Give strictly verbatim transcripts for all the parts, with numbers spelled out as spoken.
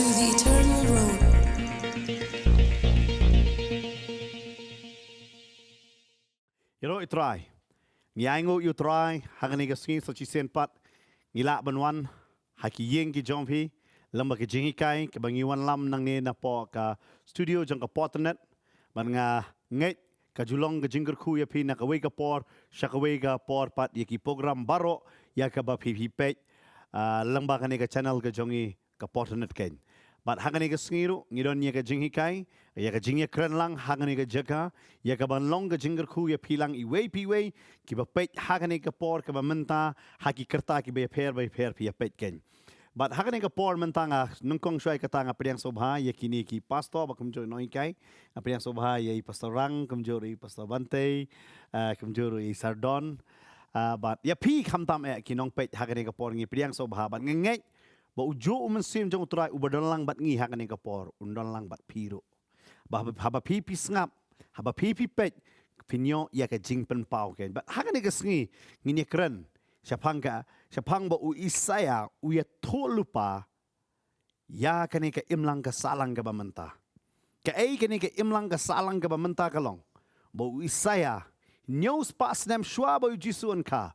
The eternal road. Ïaroh ïa u Trai. Ngi ainguh ïa u Trai ha kane ka sngi sa shisien pat ngi lah ban wan ha ki ïing ki jong phi, lem bad ka jinghikai kaba ngi wanlam nangne napoh ka studio jong ka Portnet. Bad nga ngeit ka ju long ka jingkyrkhu ïa phi na kawei ka por sha kawei ka por pat ïa ki program baroh ïa kaba phi phi peit, ah, lem bad kane ka channel ka jong ngi ka Portnet keiñ. Bad ha kane ka sngi ruh ngi don ïa ka jinghikai, ïa ka jingïakren lang ha kane ka jaka, ïa kaban long ka jingkyrkhu ïa phi lang iwei pa iwei kiba peit ha kane ka por kaba mynta, ha ki kyrta kiba ïapher ba ïapher phi ïapeit keiñ. Bad ha kane ka por mynta nga nyngkong shuwa ïa kata nga pdiang sngewbha ïa kine ki pastor ba kumjuh nonghikai, nga pdiang sngewbha ïa i Pastor Rang, kumjuh ruh i Pastor Bantei, ah, kumjuh ruh i Sardon. Ah, bad ïa phi khamtam eh ki nongpeit ha kane ka por ngi pdiang sngewbha bad nga ngeit ba u juh u Mynsiem jong u Trai uba don lang bad ngi ha kane ka por un don lang bad phi ruh. Ba haba phi phi sngap, haba phi phi peit, phin ïoh ïa ka jingpynpaw keiñ. Bad ha kane ka sngi ngin ïakren shaphang ka, shaphang ba u Isaïah u ïathuh lypa ïa kane ka imlang ka sahlang kaba mynta. Kaei kane ka imlang ka sahlang kaba mynta ka long? Ba u Isaïah, hynñiew spah snem shuwa ba u Jisu un kha,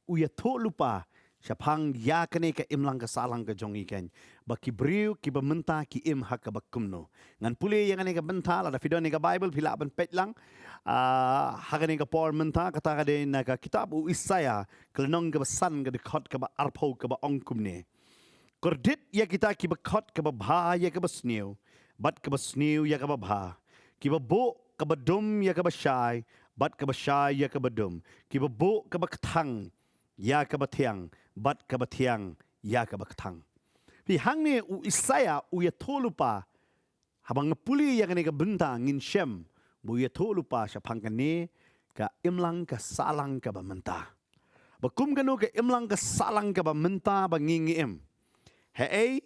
u ïathuh lypa shaphang ïa kane ka imlang ka sahlang ka jong ngi keiñ, ba ki briew kiba mynta ki im ha kaba kumno. Ngan pule ïa kane ka bynta, lada phi don ïa ka Bible phi lah ban peit lang. Ah, ha kane ka por mynta kata ka dei na ka kitab u Isaïah, ka lynnong kaba san, ka dkhot kaba arphew, kaba ong kumne: Kordit ïa kita kiba khot kaba bha ïa kaba sniew, bad kaba sniew ïa kaba bha, kiba buh kaba dum ïa kaba shai, bad kaba shai ïa kaba dum, kiba buh kaba kthang ïa kaba thiang, bad kaba thiang ïa kaba kthang. Phi, hangne u Isaïah u ïathuh lypa, haba nga pule ïa kane ka bynta ngin shem ba u ïathuh lypa shaphang kane ka imlang ka sahlang kaba mynta. Ba kum kano ka imlang ka sahlang kaba mynta ba ngi ngi im. Haei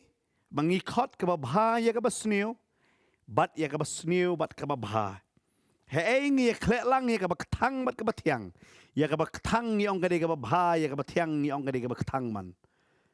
ba ngi khot kaba bha ïa kaba sniew, bad ïa kaba sniew bad kaba bha. Haei ngi ïakhleh lang ïa kaba kthang bad kaba thiang. Ïa kaba kthang ngi ong ka dei kaba bha, ïa kaba thiang ngi ong ka dei kaba kthang man.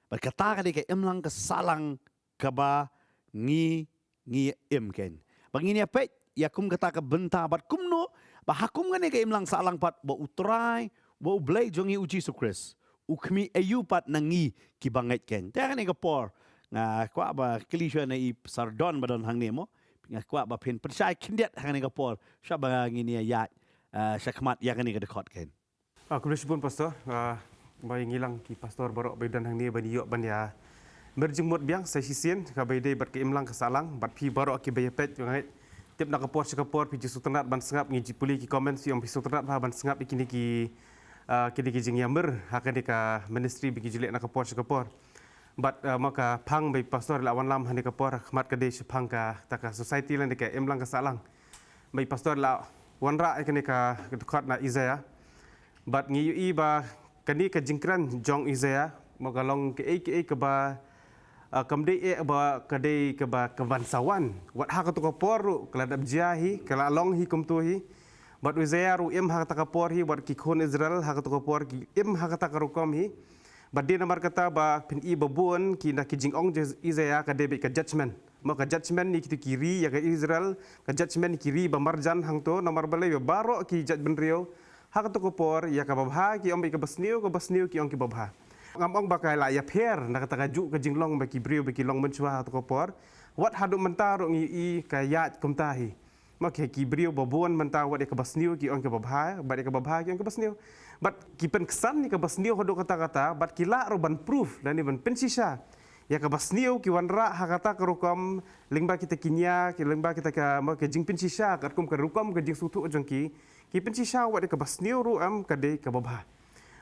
Bad kata ka dei ka imlang ka sahlang kaba ngi ngi im keiñ. Ba ngin ïa peit ïa kum kata ka bynta bad kumno ba ha kum kane ka imlang sahlang pat ba u Trai, ba u Blei jong ngi u Jisu Khrist u khmih aïu pat na ngi kiba ngeit keiñ. Te ha kane ka por nga kwah ba kylli shuwa na i Sardon ba don hangne mo. Nga kwah ba phin pynshai khyndiat ha kane ka por shuwa ba ngin ïa ïaid, ah, shakhmat ïa kane ka dkhot keiñ. Ah, khublei shibun Pastor. Ah, ba ïa ngi lang ki pastor baroh ba ïadon hangne ban ïoh ban ïa mer jingmut biang sa shisien kaba ïadei bad ka imlang ka sahlang, bad phi baroh kiba ïa peit, nga ngeit tip na ka por sha ka por phi ju sngewtynnat ban sngap, ngi ju pule ki comments, ïoh phi sngewtynnat bha ban sngap ïa kine ki, ah, kine ki jingïamir ha kane ka ministry ba ki ju leh na ka por sha ka por. Bad, ah, ma ka phang ba i Pastor la wanlam ha kane ka por, khmat ka dei shaphang kata ka society lane ka imlang ka sahlang. Ba i Pastor la wanrah ïa kane ka, ka dkhot na Isaïah. Bad ngi ïohi ba kane ka jingkren jong Isaïah, ma ka long kaei kaei kaba, ah, kam dei eh ba ka dei kaba, kaban sa wan. Wat ha kato ka por ruh ka la dep jia hi, ka la long hi kumto hi. Bad u Isaïah ruh im ha kata ka por hi, bad ki khun Israel ha kato ka por ki im ha kata ka rukom hi. Bad dei namar kata ba phin i ba bun ki na ki jingong jong Isaïah ka dei beit ka judgment. Ma ka judgment ïa kito ki ri ïa ka Israel, ka judgment ïa ki ri ba marjan hangto, namar balei ba baroh ki jaitbynriew ha kato ka por ïa kaba bha ki ong beit kaba sniew, kaba sniew ki ong kiba bha. Ngam ong ba ka la ïapher na kata kajuh ka jinglong ba ki briew ba ki long mynshuwa ha kato ka por. Wat haduh mynta ruh ngi i ka ïaid kumta hi. Ma ki, ki briew ba bun mynta wat ïa kaba sniew ki ong kaba bha, bad ïa kaba bha ki ong kaba sniew. Bad ki pynksan ïa kaba sniew haduh katta katta, bad ki lah ruh ban proof lane ban pynshisha ïa kaba sniew ki wanrah ha kata ka rukom, lyngba kita ki nia, ki lyngba kita ka, ma ka jingpynshisha katkum ka rukom ka jingsngewthuh jong ki, ki pynshisha wat ïa kaba sniew ruh em ka dei kaba bha.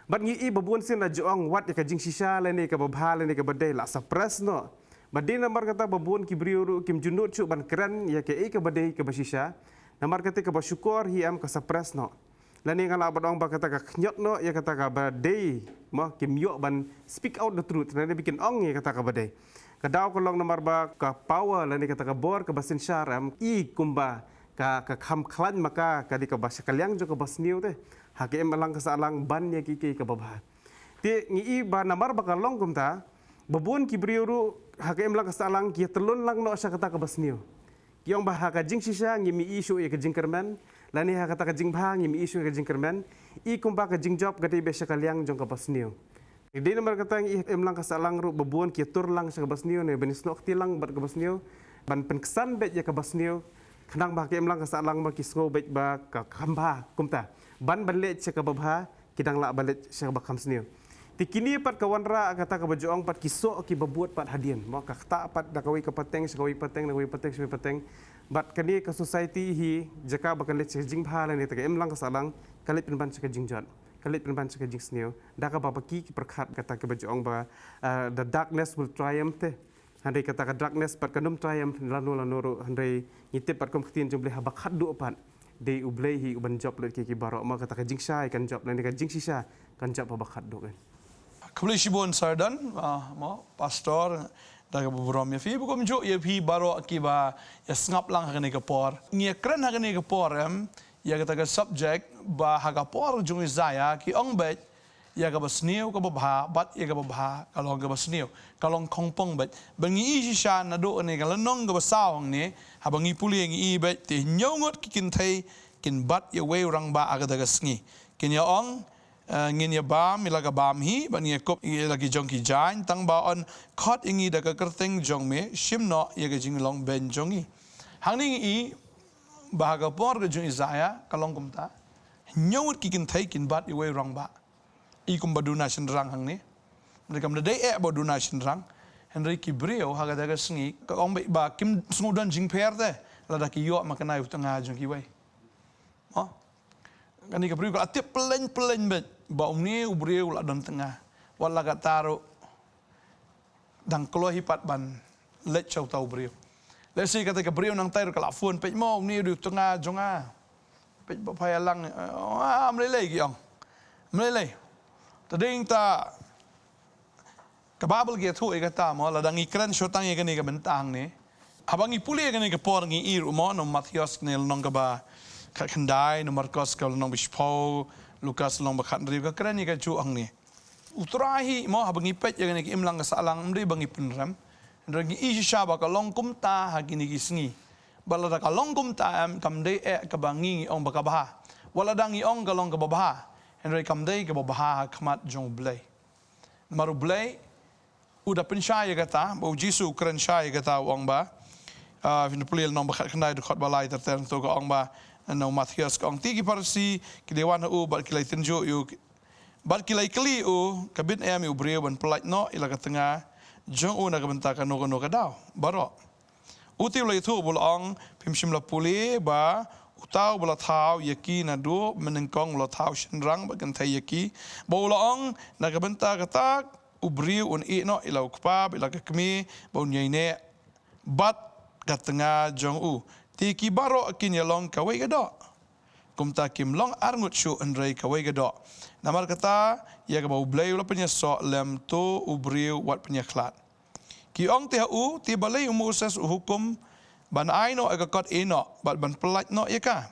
Bad ngi i ba bun sien la ju ong wat ïa ka jingshisha lane kaba bha lane kaba dei la suppress noh. Bad dei namar kata ba bun ki briew ruh kim ju nud shuh ban kren ïa kaei kaba dei kaba shisha. Namar kata kaba shukor hi em ka suppress noh. Lane nga lah ban ong ba kata ka khñiot noh ïa kata kaba dei, ma kim ïoh ban speak out the truth lane ba kin ong ïa kata kaba dei. Ka daw ka long namar ba ka power lane kata ka bor kaba synshar em i kumba ka, ka kham khlaiñ ma ka, ka dei kaba sha ka liang jong kaba sniew te. Ha ka imlang ka sahlang ban ïa kiei kiei kaba bha. Te ngi i ba namar ba ka long kumta, Babun ki briew ruh ha ka imlang ka sahlang ki ïatyllun lang noh sha kata kaba sniew. Ki ong ba ha ka jingshisha ngim ïohi shuh ïa ka jingkyrmen, lane ha kata ka jingbha ngim ïohi shuh ïa ka jingkyrmen, i kumba ka jingjop ka dei beit sha ka liang jong kaba sniew. Dei namar kata ngi ïohi ha ka imlang ka sahlang ruh babun ki ïatur lang sha kaba sniew ne ban ïasnoh kti lang bad kaba sniew, ban pynksan beit ïa kaba sniew, khnang ba ha ka imlang ka sahlang ba ki sngew beit ba ka kham bha kumta. Ban ban leit sha kaba bha, ki dang lah ban leit sha kaba kham sniew. Te kine pat ka wanrah kata kaba ju ong pat ki soh kiba bud pat hadien. Mo ka ktah pat da kawei ka pateng sha kawei pateng, da kawei pateng sha kawei pateng. Bad kane ka society hi jaka ba ka leit sha ka jingbha lane kata ka imlang ka sahlang, ka leit pynban sha ka jingjot, ka leit pynban sha ka jingsniew. Da kaba ba ki ki pyrkhat kata kaba ju ong ba, ah, the darkness will triumph te. Hynrei kata ka darkness pat kan ym triumph lano lano ruh, hynrei ngi tip pat kum ka ktien jong U Blei haba khatduh pat dei U Blei hi uban jop lut ki ki baroh, ma kata ka jingshai kan jop lane ka jingshisha kan jop haba khatduh kan. Khublei shibun Sir Don, ah, mo, Pastor, da kaba burom ïa phi, ba kumjuh ïa phi baroh kiba ïa sngap lang ha kane ka por. Ngi ïa kren ha kane ka por em ïa kata ka subject ba ha ka por jong Isaiah ki ong beit ïa kaba sniew kaba bha, bad ïa kaba bha ka long kaba sniew. Ka long khongpong beit. Ba ngi ïohi shisha naduh kane ka lynnong kaba saw hangne, haba ngi pule ngi ïohi beit te hynñiew ngut ki kynthei kin bat ïa uwei u rangbah ha kata ka sngi. Kin ïa ong, eh, ngin ïa bam ïa la ka bam hi, bad ngin ïa kup ïa la ki jong ki jaiñ, tang ba yn khot ïa ngi da ka kyrteng jong me, shim noh ïa ka jinglong beiñ jong ngi. Hangne ngi ïohi ba ha ka por ka jong Isaiah ka long kumta. Hynñiew ngut ki kynthei kin bat ïa uwei u rangbah. I kumba duna shynrang hangne. Hynrei kam da dei eh ba duna shynrang. Hynrei ki briew ha kata ka sngi, ka ong beit ba kim sngew don jingpher te lada ki ïoh maknai u tnga jong kiwei. Mo? Kane ka briew ka la tip pyllein pyllein beit ba une u briew u la don tnga. Wat la katta ruh dang kloi hi pat ban leit sha uta u briew. Lehse kata ka briew nangtai ruh ka la phone, peit mo, une u dei u tnga jong nga. Peit ba pha ïalang, ah, ym lei lei ki ong. Ym lei lei. Te dei ta ka Baibl ka ïathuh ïa kata mo, lada ngi kren shuh tang ïa kane ka bynta hangne. Haba ngi pule ïa kane ka por ngi ïohi ruh mo, na u Mathaios kane lynnong kaba khatkhyndai, na u Markos ka lynnong ba shiphew, Lukas lynnong ba khathynriew ka kren ïa kajuh hangne. U Trai hi mo, haba ngi peit ïa kane ka imlang ka sahlang, ym dei ba ngi pynrem. Hynrei ngi ïohi shisha ba ka long kumta ha kine ki sngi. Bad lada ka long kumta em, kam dei eh kaba ngi ngi ong ba ka bha. Wat lada ngi ong ka long kaba bha, hynrei kam dei kaba bha ha khmat jong U Blei. Namar U Blei u da pynshai ïa kata, ba U Jisu u kren shai ïa kata, u ong ba, ah, phin pule lynnong ba khatkhyndai dkhot ba lai ter ter, to ka ong ba, na u Mathaios ka ong, te ki Pharisi ki dei wan ha u bad ki la ïatynjuh ïa u, bad ki la ïakylli ïa u, ka bit em ïa u briew ban pyllait noh ïa la ka tnga jong u na ka bynta kano kano ka daw baroh. U te u la ïathuh bad u la ong, phim shym la pule ba uta uba la thaw ïa ki naduh mynnyngkong u la thaw shynrang bad kynthei ïa ki, ba u la ong, na ka bynta kata u briew un ïeh noh ïa la u kpa bad ïa la ka kmie bad un ïaineh bad ka tnga jong u. Te ki baroh kin ïalong kawei ka doh. Kumta kim long arngut shuh hynrei kawei ka doh. Namar kata, ïa kaba U Blei u la pynïasoh lem, to u briew wat pynïakhlad. Ki ong te ha u, te balei u Moses u hukum ban ai noh ïa ka kot ïeh noh bad ban pyllait noh ïa ka?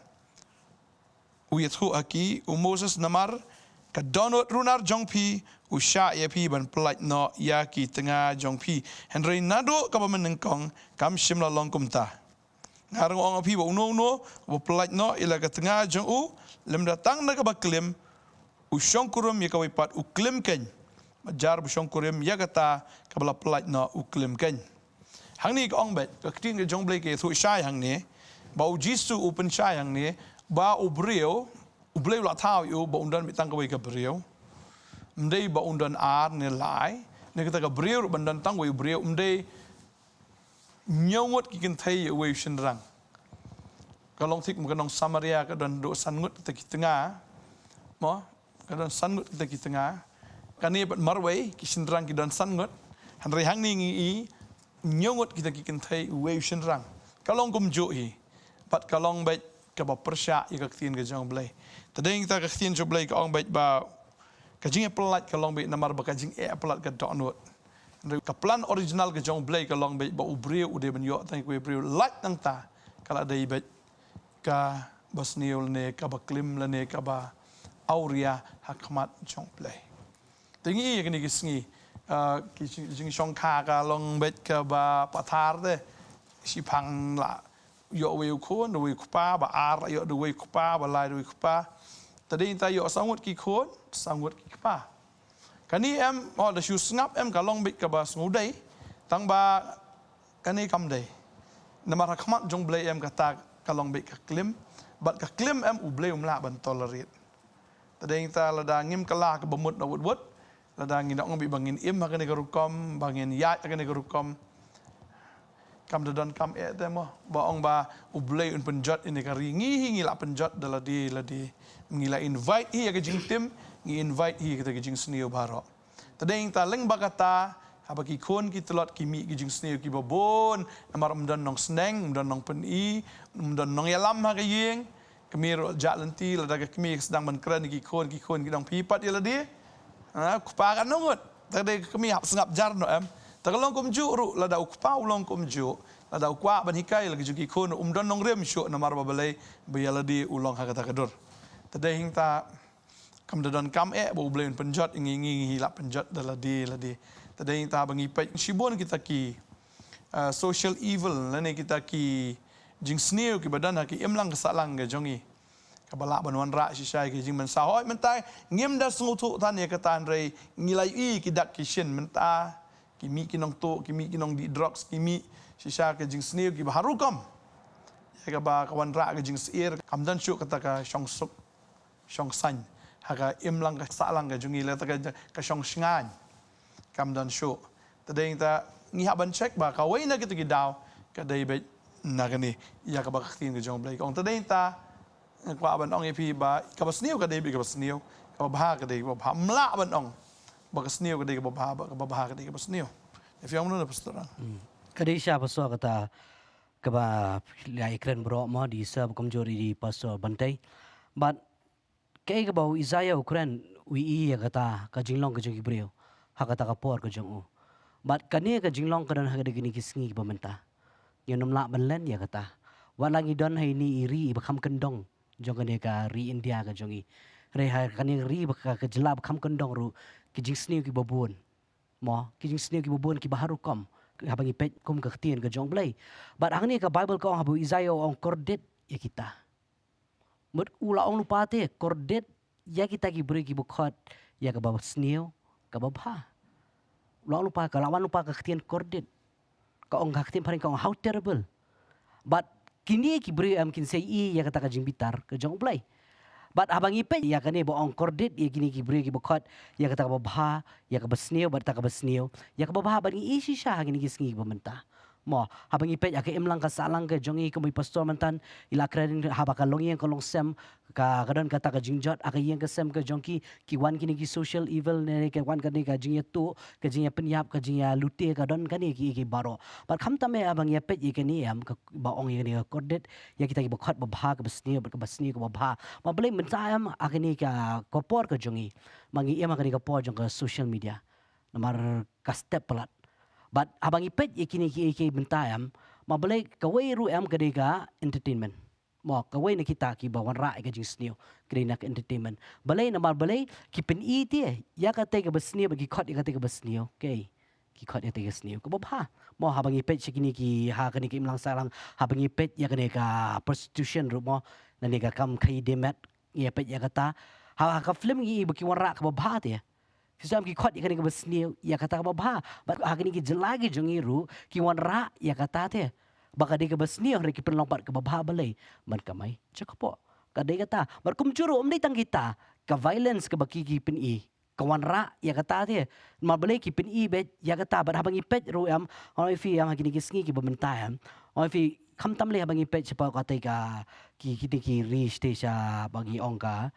U ïathuh ha ki, u Moses namar ka dohnud runar jong phi u shah ïa phi ban pyllait noh ïa ki tnga jong phi. Hynrei naduh kaba mynnyngkong kam shym la long kumta. Nga ruh nga ong ha phi ba uno uno uba pyllait noh ïa la ka tnga jong u, lymda tang na kaba klim, u shongkurim ïa kawei pat u klim keiñ. Bad jar ba u shongkurim ïa kata kaba la pyllait noh u klim keiñ. Hangne ka ong beit, ka ktien ka jong U Blei ka ïathuh shai hangne, ba U Jisu u pynshai hangne, ba u briew, U Blei u la thaw ïa u ba un don mih tang kawei ka briew. Ym dei ba un don ar ne lai, ne kata ka briew ruh ban don tang wei u briew, ym dei hynñiew ngut ki kynthei ïa uwei u shynrang. Ka long thik mo, ka nong Samaria ka don haduh san ngut kita ki tnga. Mo, ka don san ngut kita ki tnga. Kane pat marwei ki shynrang ki don san ngut. Hynrei hangne ngi i hynñiew ngut kita ki kynthei uwei u shynrang. Ka long kumjuh hi. Bad ka long beit kaba pyrshah ïa ka ktien ka jong U Blei. Te dei kita ka ktien jong U Blei ka ong beit ba ka jingïapyllait ka long beit namar ba ka jingïapyllait ka dohnud. Hynrei ka plan original ka jong U Blei ka long beit ba u briew u dei ban ïoh tang ïa kawei u briew, lait nangta ka la dei beit kaba sniew lane kaba klim lane kaba awria ha khmat jong U Blei. Te ngi ïa kine ki sngi, Ka, ki jing, jingshongkha ka long beit kaba pathar te. Shiphang la ïoh wei u khun, da wei u kpa, ba ar la ïoh da wei u kpa, ba lai da wei u kpa. Te dei ta ïoh saw ngut ki khun, saw ngut ki kpa. Kane em, oh, da shu sngap em ka long beit kaba sngewdei. Tang ba kane kam dei. Namar ha khmat jong Blei em kata ka long beit ka klim. Bad ka klim em U Blei um lah ban tolerate. Te dei ta lada ngim kylla kaba mut na wut wut. Lada ngi dang ong beit ba ngin im ha kane ka rukom, ba ngin ïaid ha kane ka rukom. Kam da donkam eh te mo. Ba ong ba U Blei un pynjot ïa kane ka ri, ngi hi ngi lah pynjot da lade lade. Ngi lah invite hi ïa ka jingtim, ngi invite hi ïa kata ka jingsniew baroh. Te dei ta lyngba kata, haba ki khun ki tlot ki mih ki jingsniew kiba bun, namar ym don nongsneng, ym don nongpyni, ym don nongïalam ha ka ïing. Kmie ruh jah lynti, lada ka kmie ka sdang ban kren ïa ki khun, ki khun ki dang phi pat ïa lade. Ha, u kpa katno ngut. Te dei ka kmie hap sngap jar noh em. Te ka long kumjuh ruh, lada u kpa u long kumjuh. Lada u kwah ban hikai ïa la ki jong ki khun, um don nongrim shuh namar ba balei, ba ïa lade u long ha kata ka dur. Te dei hangta, kam da donkam eh ba U Blei un pynjot, ngi ngi ngi lah pynjot da lade lade. Te dei hangta ba ngi peit shibun kita ki, ah, social evil, lane kita ki jingsniew kiba don ha ki imlang ka sahlang ka jong ngi. Kaba lah ban wanrah shisha ïa ki jingmynsaw. Hooid mynta ngim da sngewthuh than ïa kata, hynrei ngi la ïohi ki dak ki shin mynta. Ki mih ki nongtuh, ki mih ki nongdih drugs, ki mih shisha ki jingsniew kiba ha rukom. Ïa kaba ka wanrah ka jingsyier, kam don shuh kata ka shongsuk, shongsaiñ ha ka imlang ka sahlang ka jong ngi, lane ka, ka shongshngaiñ. Kam don shuh. Te dei ta ngi hap ban check ba kawei na kita ki daw ka dei beit na kane ïa kaba ka ktien ka jong U Blei ka ong. Te dei ta nga kwah ban ong ïa phi ba kaba sniew ka dei beit kaba sniew, kaba bha ka dei kaba bha. Ym lah ban ong ba ka sniew ka dei kaba bha, ba kaba bha ka dei kaba sniew. Ïa phi ong mano, Pastor? Hmm. Ka dei shisha, Pastor, kata kaba la ïakren baroh mo, dei shisha ba kumjuh ri dei Pastor Bantei. Bad kaei kaba u Isaiah u kren, u ïohi ïa kata ka jinglong ka jong ki briew ha kata ka por ka jong u. Bad kane ka jinglong ka don ha kine ki sngi kiba mynta. Ngin ym lah ban len ïa kata. Wat la ngi don ha ine i ri iba kham kyndong jong kane ka ri India ka jong ngi. Hynrei ha kane ka ri ba ka, ka jylla ba kham kyndong ruh, ki jingsniew kiba bun. Mo, ki jingsniew kiba bun kiba ha rukom. Haba ngi peit kum ka ktien ka jong U Blei. Bad hangne ka Bible ka ong, haba u Isaiah u ong kordit ïa kita. Mut u la ong lypa te, kordit ïa kita ki briew kiba khot ïa kaba sniew kaba bha. U la ong lypa, ka la wan lypa ka ktien kordit. Ka ong ha ka ktien phareng ka ong how terrible. Bad kine ki briew em kin sa ïohi ïa kata ka jingbitar ka jong U Blei. Bad haba ngi peit ïa kane ba ong kordit ïa kine ki briew kiba khot ïa kata kaba bha, ïa kaba sniew, bad kata kaba sniew ïa kaba bha, bad ngi ïohi shisha ha kine ki sngi kiba mynta. Mo, haba ngi peit ha ka imlang ka sahlang ka jong ngi, kumba i Pastor mynta i la kren, haba ka longïing ka longsem, ka, ka don kata ka jingjot ha ka ïing ka sem ka jong ki, ki wan kine ki social evil ne, ka wan kane ka jingïatuh, ka jingïapynïap, ka jingïalute, ka don kane ki, ki baroh. Bad khamtam eh haba ngi ïa peit ïa kane em, kaba ong ïa kane ka kordit ïa kita kiba khot ba bha kaba sniew, bad kaba sniew kaba bha. Ma balei mynta em ha kane ka, ka por ka jong ngi, ma ngi im ha kane ka por jong ka social media. Namar ka step palat. Bad haba ngi peit ïa kine ki, ki mynta em, ma balei kawei ruh em ka dei ka entertainment. Mo, kawei na kita kiba wanrah ïa ka jingsniew ka dei na ka entertainment. Balei, namar balei ki pyni te ïa kata kaba sniew, bad ki khot ïa kata kaba sniew. Okay. Ki khot ïa kata kaba sniew kaba bha. Mo, haba ngi peit sha kine ki, ha kane ka imlang sahlang, haba ngi peit ïa kane ka prostitution ruh mo, lane ka kam khaii de met, ngi ïa peit ïa kata. Ha, ha ka film ngi ïohi ba ki wanrah kaba bha te. Phi sngew em ki khot ïa kane kaba sniew ïa kata kaba bha. Bad ha kine ki jylla ki jong ngi ruh ki wanrah ïa kata te. Ba ka dei kaba sniew, hynrei ki pynlong pat kaba bha, balei? Ban kamai jaka pok. Ka dei kata. Bad kumjuh ruh ym dei tang kita, ka violence kaba ki, ki pyni, ka wanrah ïa kata te. Ma balei ki pyni beit ïa kata? Bad haba ngi peit ruh em, ong ïa phi em, ha kine ki sngi kiba mynta em, ong ïa phi, khamtam lei haba ngi peit shapoh katei ka, ki, kine ki ri shatei sha, ba ngi ong ka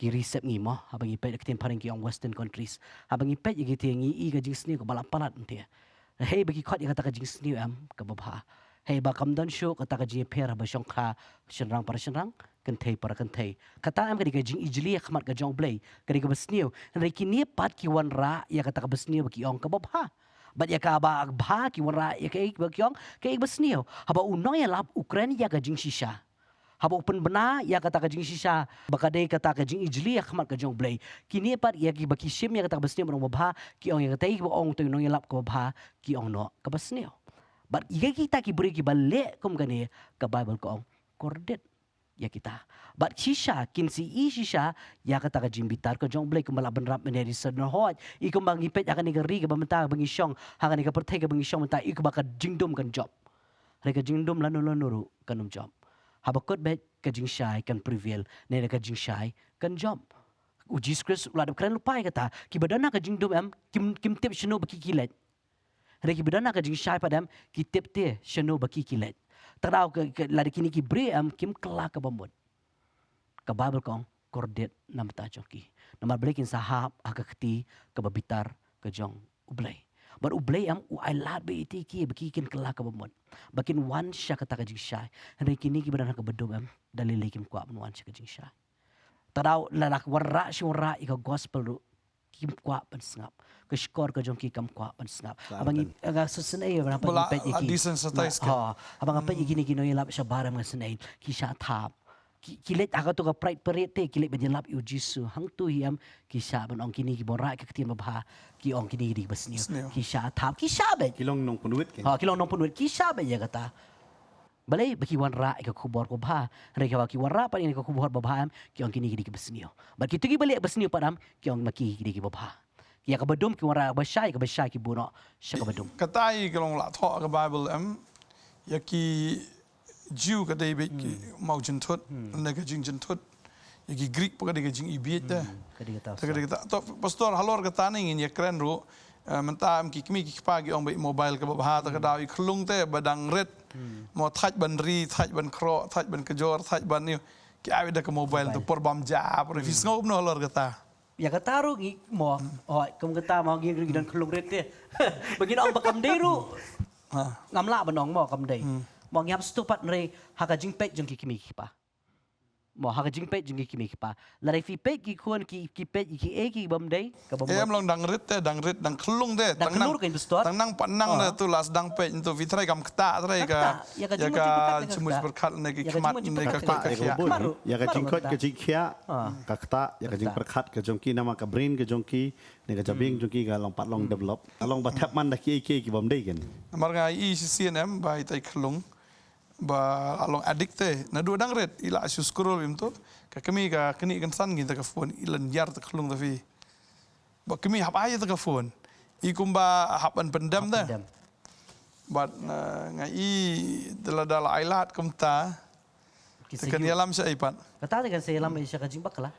ki ri sepngi mo, haba ngi peit ha ka ktien phareng ki ong western countries. Haba ngi peit ïa kata ngi ïohi ka jingsniew kaba la palat mynta. Hei ba ki khot ïa kata ka jingsniew em kaba bha. Hei ba kam don shuh kata ka jingïapher haba shongkha shynrang para shynrang, kynthei para kynthei. Kata em ka dei ka jingijli ha khmat ka jong U Blei, ka dei kaba sniew. Hynrei kine pat ki wanrah ïa kata kaba sniew ba ki ong kaba bha. Bad ïa kaba bha ki wanrah ïa kaei ba ki ong kaei kaba sniew. Haba u nongïalap u kren ïa ka jingshisha, Haba u pynbna ïa kata ka jingshisha ba ka dei kata ka jingijli ha khmat ka jong U Blei, kine pat ïa kiba ki shim ïa kata kaba sniew ban ong babha, ki ong ïa kata kaba ong uto u nongïalap kaba bha, ki ong noh kaba sniew. Bad ïa kita ki briew kiba leh kum kane, ka Baibl ka ong kordit ïa kita. Bad shisha kin sa ïohi shisha ïa kata ka jingbitar ka jong U Blei kumba la bynrap mynne ha ri Sodom. Hooid, i kumba ngi peit ha kane ka ri kaba mynta ba ngi shong, ha kane ka pyrthei kaba ngi shong mynta, i kumba ka jingdum kan jop. Hynrei ka jingdum lano lano ruh kan ym jop. Haba kut beit ka jingshai kan prevail, ne ka jingshai kan jop. U Jisu Khrist u la dep kren lypa ïa kata, kiba don ha ka jingdum em, kim, kim tip shano ba ki ki leit. Hynrei kiba don ha ka jingshai pat em, ki tip te shano ba ki ki leit. Te daw ka, ka, lada kine ki briew em kim kylla kaba mut, ka Baibl ka ong kordit na bynta jong ki. Namar balei kin sa hap ha ka kti kaba bitar ka jong U Blei. Bad U Blei em u ailad beit ïa ki ba ki kin kylla kaba mut, ba kin wan sha kata ka jingshai. Hynrei kine kiba don ha kaba dum em, da lei lei kim kwah ban wan sha ka jingshai. Te daw lada ki wanrah shi wanrah ïa ka gospel ruh, kim kwah ban sngap. Ka shkor ka jong ki kam kwah ban sngap. Haba ngi, eh, nga sngewsynei ïa ba ngi peit ïa ki. Desensitize ki. Ha, haba nga peit ïa kine ki nongïalap shabar em nga sngewsynei. Ki shah thap. Ki, ki leit ha kato ka Pride Parade te, ki leit ban ïalap ïa u Jisu. Hangto hi em, ki shah ban ong kine kiba wanrah ïa ka ktien babha, ki ong kine ki dei kiba sniew. Ki shah thap, ki shah beit. Ki long nongpynwit ki. Ha, ki long nongpynwit, ki shah beit ïa kata. Balei? Ba ki wanrah ïa ka khubor kaba bha. Hynrei haba ki wanrah pat ïa ka khubor babha em, ki ong kine ki dei kiba sniew. Bad kito kiba leh ba sniew pat em, ki ong ma ki ki dei kiba bha. Ïa kaba dum ki wanrah kaba shai, ïa kaba shai ki buh noh sha kaba dum. Kata hi ka long la thoh ka Baibl em, ïa ki Jiw ka dei beit ki mawjynthut, ne ka jingjynthut. Ïa ki Greek pat ka dei ka jingibieit te. Ka dei kata. Te ka dei kata. To, Pastor, halor kata ne ngin ïa kren ruh. Eh, mynta em ki kmie ki kpa ki ong beit mobile kaba bha, te ka daw i khyllung te ba dang rit. Mo thait ban ri, thait ban khroh, thait ban kjor, thait ban ïa. Ki ai da ka mobile te por bam ja, por phi sngew kumno halor kata. Ïa kata ruh ngi mo, oh, kum kata mo ngi ruh ngi don khyllung rit te. Ba ngin ong ba kam dei ruh. Ngam lah ban ong mo kam dei. Mo ngi hap sngewthuh pat hynrei ha ka jingpeit jong ki kmie ki kpa. Mo ha ka jingpeit jong ki kmie ki kpa. Lada phi peit ki khun ki, ki peit kiei kiei bym dei, ka bym. Em long dang rit te, dang rit, dang khyllung te. Dang khyllung ruh kein Pastor. Tang nang pat nang te tu la sdang peit tu phi tharai kam ktah, tharai ka, ïa ka jingmut pyrkhat ne ki khmat ne ka, ka, ka khiah. Ïa ka jingkoit ka jingkhiah, ka ktah, ïa ka jingpyrkhat ka jong ki namar ka brain ka jong ki, ne ka jabieng jong ki ka long pat long develop. Ka long ba thep man da kiei kiei ki bym dei kein. Namar nga i shisien em ba itai khyllung. Ba la long addict te, naduh dang rit, i la shu scroll bym tu. Ka kmie ka knieh kynsan ngi ta ka phone, i lynñiar ta khyllung ta phi. Ba kmie hap ai ta ka phone. I kumba hap ban pyndem te. Bad, eh, nga i da la da la ai lad kumta. Te kan ïalam sha i pat. Kata te kan sa ïalam sha ka jingbakla.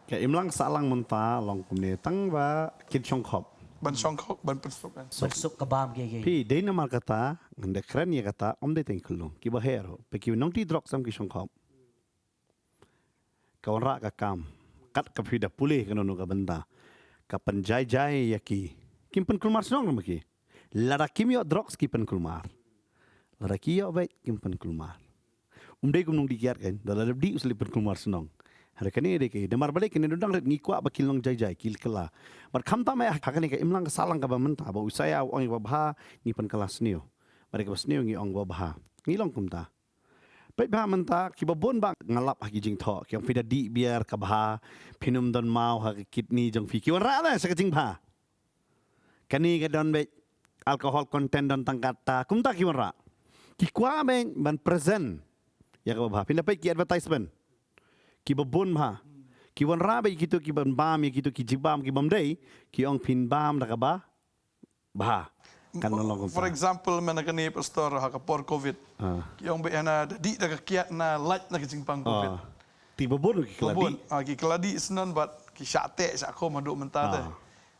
Ka imlang sahlang mynta long kumne tang ba kin shongkhop. Ban shongkhop, ban pynsuk kan. Ban suk ka bam kiei kiei. Phi dei namar kata, ngan da kren ïa kata, ym dei tang khyllung. Kiba heh ruh, phi ki nongti drok sam ki shongkhop. Ka wanrah ka kam. Kat ka phi da pule kano kano ka bynta. Ka pynjai jai ïa ki. Kim pynkulmar shnong ma ki. Lada kim ïoh drugs ki pynkulmar. Lada ki ïoh beit kim pynkulmar. Um dei kum nongdih kiad kein, da lada dih u sa leit pynkulmar shnong. Hynrei kane dei ki, namar balei kane dang rit ngi kwah ba ki long jai jai, ki kylla. Bad khamtam eh ha kane ka imlang ka sahlang kaba mynta, ba u Isaiah u ong ïa kaba bha, ngi pynkylla sniew. Bad kaba sniew ngi ong kaba bha. Ngi long kumta. Peit bha mynta, kiba bun ba nga lap ha ki jingthoh, ki ong phi da dih biar kaba bha, phin ym don maw ha ka kidney jong phi, ki wanrah na sa ka jingbha. Kane ka don beit alcohol content don tang kata, kumta ki wanrah. Ki kwah beit ban present ïa kaba bha. Phin da peit ki advertisement. Kiba bun bha. Ki wanrah beit kito kiban bam ïa kito ki jingbam ki bym dei, ki ong phin bam da kaba bha. Kan long kumta. For example, mynta kane Pastor ha ka por covid. Ki ong beit hana da dih da ka kiad na lait na ka jingpang covid. Te ba bun ki kylla dih. Ah, ki kylla dih snon bad ki shah teh shah khum haduh mynta te.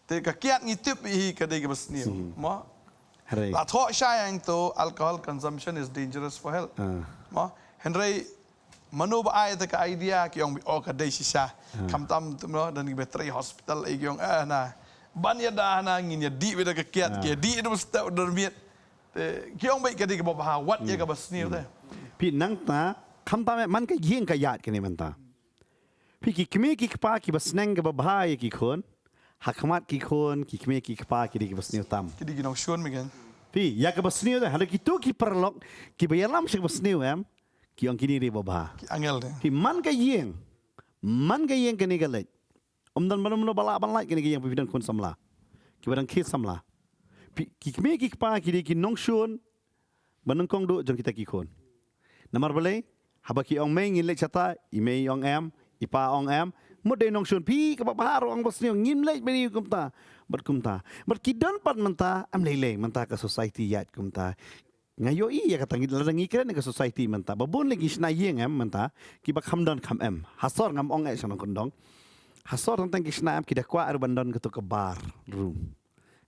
Te ka kiad ngi tip hi ka dei kaba sniew. Mo? Hynrei. La thoh shai hangto, alcohol consumption is dangerous for health. Mo? Hynrei mano ba ai te ka idea ki ong beit oh ka dei shisha. Khamtam tu mo, don kiba trei hospital ei ki ong eh na. Ban ïada hana ngin ïa dih beit da ka kiad ki ïa dih da step da miet. Te ki ong beit ka dei kaba bha wat ïa kaba sniew te. Phi nangta khamtam eh man ka ïing ka ïaid kane mynta. Phi ki kmie ki kpa kiba sneng kaba bha ïa ki khun. Ha khmat ki khun, ki kmie ki kpa ki dei kiba sniew tam. Ki dei ki nongshun mi kan. Phi, ïa kaba sniew te, hynrei kito ki paralok, kiba ïalam sha kaba sniew em, Ki ong kine dei babha. Ki angel de. Phi man ka ïing. Man ka ïing kane ka leit. Ym don mano mano ba lah ban lait kane ka ïing phi dang khun samla. Ki ba dang khie samla. Phi ki kmie ki kpa ki dei ki nongshun. Ba nyngkong duh jong kita ki khun. Namar balei haba ki ong mei ngin leit shata, i mei ong em, i pa ong em. Mut dei nongshun phi kaba bha ruh ong ba sniew ngim leit bani kumta. Bad kumta. Bad ki don pat mynta em lei lei mynta ka society ïaid kumta. Nga ïohi ïa kata ngi lada ngi kren ka society mynta ba bun lei ki shna ïing em mynta kiba kham don kham em. Hasor ngam ong eh shanong kondong. Hasor tang tang ki shna em ki da kwah ruh ban don katu ka bar room.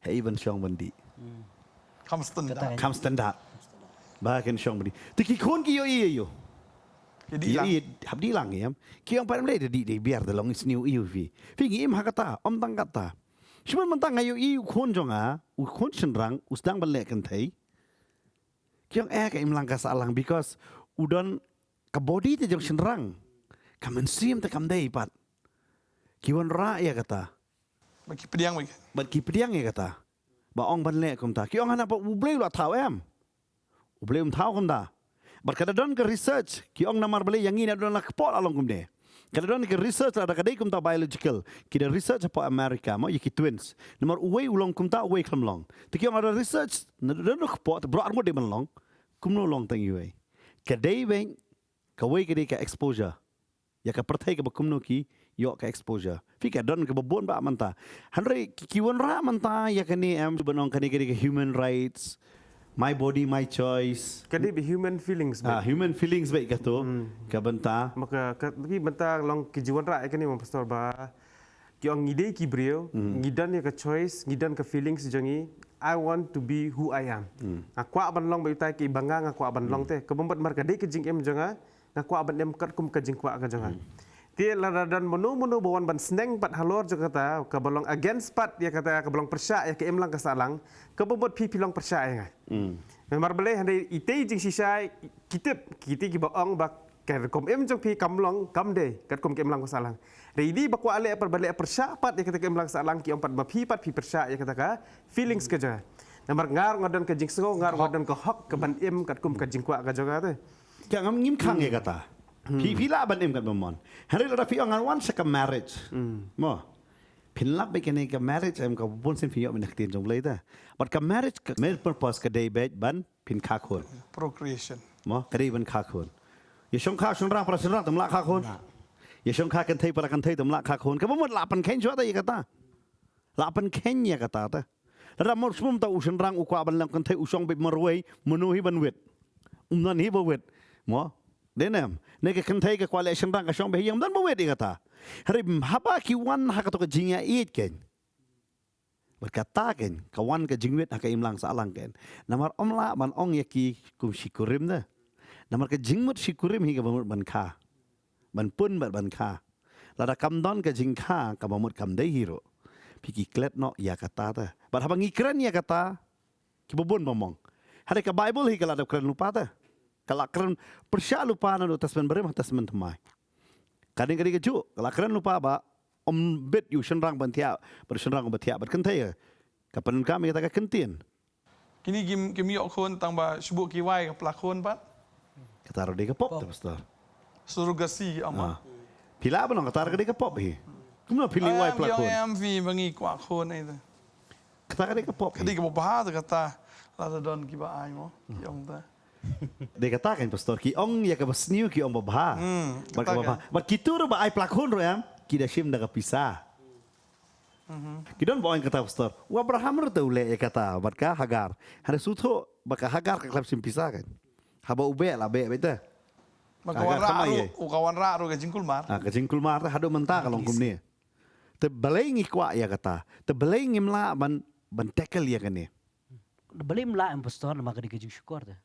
Hei ban shong ban dih. Kham standard. Kham standard. Ba kin shong ban dih. Te ki khun ki ïohi ïa ïo. Ki dih lang. Ïohi hap dih lang em. Ki ong pat em lei da dih dei biar da long sniew ïa phi. Phi ngi im ha kata, ym tang kata. Shimon mynta nga ïohi u khun jong nga, u khun shynrang, u sdang ban leh kynthei. Ki ong eh ka imlang ka sahlang because u don ka body te jong shynrang. Ka mynsiem te kam dei pat. Ki wanrah ïa kata. Ba ki pdiang ba ki. Bad ki pdiang ïa kata. Ba ong ban leh kumta. Ki ong hana ba u Blei u la thaw em. U Blei um thaw kumta. Bad ka da don ka research ki ong namar balei ïa ngi na don la kpoh la long kumne. Ka da don ka research lada ka dei kumta biological. Ki da research hapoh America mo ïa ki twins. Namar uwei u long kumta uwei khlem long. Te ki ong lada research na da don kpoh te bro ar ngut dei ban long. Kumno long tang iwei. Ka dei beiñ kawei ka dei ka exposure. Ïa ka pyrthei kaba kumno ki ïoh ka exposure. Phi ka don kaba bun ba mynta. Hynrei ki, ki wanrah mynta ïa kane em ban ong kane ka dei ka human rights. My body, my choice. Ka dei ba human feelings Ah, ba. human feelings ba ka tu. Ka bynta. Maka ka ki bynta long ki ji wanrah ïa kane mo pastor ba. Ki ong ngi dei ki briew, ngi don ïa ka choice, ngi don ka feelings jong ngi. I want to be who I am. Nga kwah ban long ba ita ki ba nga nga kwah ban long te. Ka bym bad mar ka dei ka jingim jong nga. Nga kwah ban em katkum ka jingkwah ka jong nga. Te lada don mano mano ba wan ban sneng pat halor jong kata, ka ba long against pat ïa kata, ka ba long pyrshah ïa ka imlang ka sahlang, ka bym bad phi phi long pyrshah ïa nga. Namar balei hynrei ite jingshisha ki tip, kite ki ba ong ba ka rukom im jong phi kam long, kam dei katkum ka imlang ka sahlang. Hynrei i dei ba kwah leh pat ba leh pyrshah pat ïa kata ka imlang ka sahlang ki ong pat ba phi pat phi pyrshah ïa kata ka feelings ka jong nga. Namar nga ruh nga don ka jingsngew, nga ruh nga don ka hok ka ban im katkum ka jingkwah ka jong nga te. Ka ngam ngim khang ïa kata. Phi phi lah ban im kat ba mon. Hynrei lada phi ong ngan wan sha ka marriage. Mo. Phin lap ba kane ka marriage em ka bun sien phi ïoh mynta ka ktien jong Blei ta. But ka marriage ka main purpose ka dei bad ban phin kha khun. Procreation. Mo ka dei ban kha khun. Ïa shong kha shynrang para shynrang tam lah kha khun. Ïa shong kha kynthei para kynthei tam lah kha khun. Ka ba mut lah pynkheiñ shuwa ta ïa kata. Lah pynkheiñ ïa kata ta. Lada mut sum ta u shynrang u kwah ban long kynthei u shong bad marwei mano hi ban wit. Um don hi ba wit. Mo. Dei nem. Ne ka kynthei ka kwah leh shynrang ka shong bad hi ïa um don ba wit ïa kata. Hynrei haba ki wan ha kata ka jingïaieit kein. Bad kata kein ka wan ka jingwit ha ka imlang sahlang kein. Namar ym lah ban ong ïa ki kum shi kurim da. Namar ka jingmut shi kurim hi ka ba mut ban kha. Ban pun bad ban kha. Lada kam don ka jingkha ka ba mut kam dei hi ruh. Phi ki klet noh ïa kata ta. Bad haba ngi kren ïa kata ki ba bun ba mong. Hynrei ka Bible hi ka la dep kren lypa ta. Ka la kren pyrshah lypa na u Testament Barim ha Testament Thymmai. Ka dei ka dei ka juh ka la kren lypa ba ym bit ïa u shynrang ban thiah bad u shynrang ban thiah bad kynthei. Ka pyndonkam ïa kata ka kyntien. Kini kim kim ïoh khun tang ba shibuk ki wai ka pla khun pat. Kata ruh dei ka pop ta pastor. Surrogacy ki ong. Ah. Phi lah ban ong kata ruh ka dei ka pop hi. Kumno phi leh wai pla khun. Em phi ba ngi kwah khun ai ta. Kata ka dei ka pop. Ka dei ka ba bha ta kata. Lada don ki ba ai mo. Ki ong ta. Dei kata kan pastor ki ong ïa ka ba sniew ki ong ba bha. Bad ka ba bha. Bad kitu ruh ba ai pla khun ruh em ki da shim da ka pisa. Ki don ba ong kata pastor. U Abraham ruh te u leh ïa kata bad ka Hagar. Hynrei shu thoh ba ka Hagar ka khlem shim pisa kan. Haba u beh la beh beit te. Ba ka wanrah ruh, u ka wanrah ruh ka jingkulmar. Ah, ka jingkulmar te haduh mynta ka long kumne. Te balei ngi kwah ïa kata. Te balei ngim lah ban ban tackle ïa kane. Balei ngim lah em pastor namar ka dei ka jingshukor te.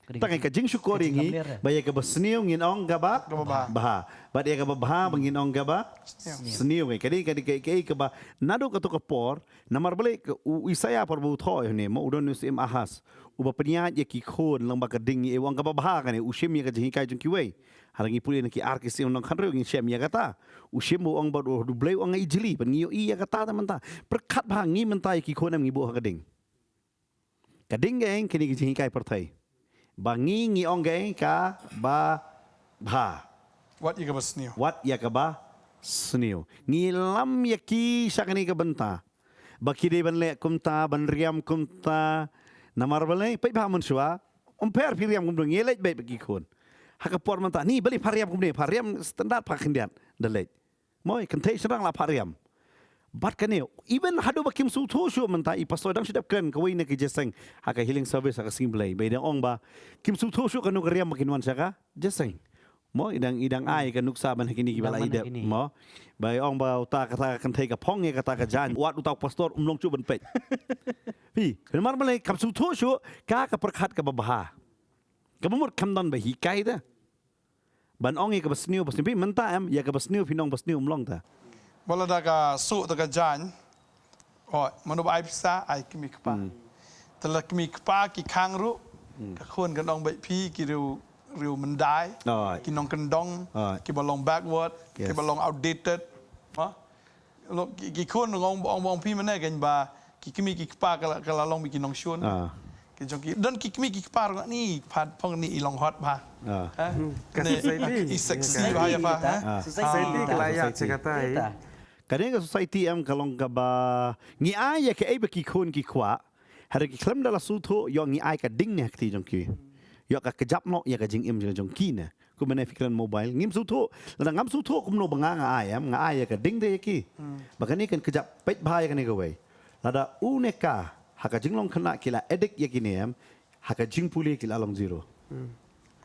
Ka dei Tang ka jingshukor ïa ngi ba ïa ka ba sniew ngin ong ka ba bha. Bad ïa ka ba bha ba ngin ong ka ba sniew. Ka dei ka dei ka ba naduh katu ka por namar balei u Isaïah por ba u thoh ïa une mo u don u syiem Ahaz. U ba pynïaid ïa ki khun lang ba ka ding ïa u ong ka ba bha kane u shim ïa ka jinghikai jong kiwei. Hynrei ngi pule na ki ar ki syiem nongkhanriew ngin shem ïa kata. U shim u ong ba u Blei u ong i jli ban ngi ïohi ïa kata ta mynta. Pyrkhat bha ngi mynta ïa ki khun em ngi buh ha ka ding. Ka ding ka eng kane ka jinghikai pyrthei. Ba ngi ngi ong ka, ka ba bha. Wat ïa ka ba sniew. Wat ïa ka ba sniew. Ngi lam ïa ki sha kane ka bynta. Ba ki dei ban leh kumta, ban riam kumta. Namar balei, peit bha mynshuwa. Ym pher phi riam kumno, ngi leh beit ba ki khun. Ha ka por mynta, ni balei pha riam kumne, pha riam standard pha khyndiat. Da leh. Mo, kynthei shynrang la pha riam. Bad kane, even haduh ba kim sngewthuh shuh mynta, i pastor dang shu dep kren kawei na ki jingïaseng ha ka healing service ha ka sngi Blei. Ba i dang ong ba kim sngewthuh shuh kano ka riam ba kin wan sha ka jingïaseng. Mo, i dang, i dang ai ka nuksa ban ha kine kiba la i dep. Mo, ba i ong ba uta kata ka kynthei ka phong ïa kata ka jaiñ. Wat uta u pastor um long shuh ban peit. Phi, namar balei kam sngewthuh shuh ka, ka pyrkhat kaba bha. Kaba mut kam don ba hikai te. Ban ong ïa kaba sniew, ba sniew. Phi, mynta em, ïa kaba sniew phin ong ba sniew, ym long te. Ba lada ka suk te ka jaiñ. Oh, mano ba ai pisa, ai kmie kpa. Te la kmie kpa ki khang ruh, ka khun kan ong beit phi ki riew, riew myndai, ki nongkyndong, kiba long backward, kiba long outdated. Ha? Lo, ki, ki khun ong, ong, ong phi mynne kan ba ki kmie ki kpa ka la, ka la long beit ki nongshun. Ki jong ki, don ki kmie ki kpa ruh ni, pha phong ni i long hot bha. Ha? Ka society. I sexy bha ïa pha, ha? Society ka la ïa check kata. Kane ka society em ka long kaba ngi ai ïa kaei ba ki khun ki kwah. Hynrei ki khlem da la sngewthuh, ïoh ngi ai ka ding ne ha kti jong ki. Ïoh ka kjap noh ïa ka jingim jong, jong ki ne. Kumne phi kren mobile, ngim sngewthuh. Lada ngam sngewthuh kumno ba nga nga ai em, nga ai ïa ka ding te ïa ki. Ba kane kan kjap, peit bha ïa kane kawei. Lada u ne ka, ha ka jinglong khynnah ki la addict ïa kine em, ha ka jingpule ki la long zero.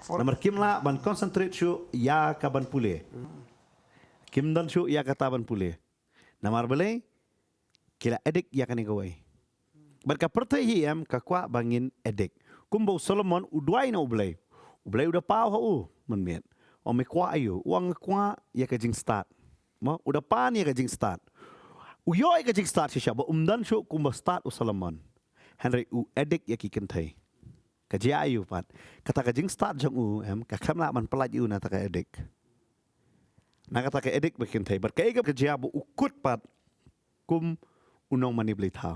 Namar kim lah ban concentrate shuh ïa ka ban pule. Kim don shuh ïa kata ban pule. Namar balei, ki la addict ïa kane kawei. Bad ka pyrthei hi em ka kwah ba ngin addict. Kumba u Solomon u duwai na U Blei. U Blei u da paw ha u mynmiet. Ong me kwah aïu, u ong nga kwah ïa ka jingstad. Mo, u da pan ïa ka jingstad. U ïoh ïa ka jingstad shisha ba um don shuh kumba stad u Solomon. Hynrei u addict ïa ki kynthei. Ka jia aïu pat. Kata ka jingstad jong u em, ka khlem lah ban pyllait ïa u na kata ka addict. Na kata ka addict ba kynthei. Bad kaei ka jia ba u kut pat kum u nongmane blei thaw.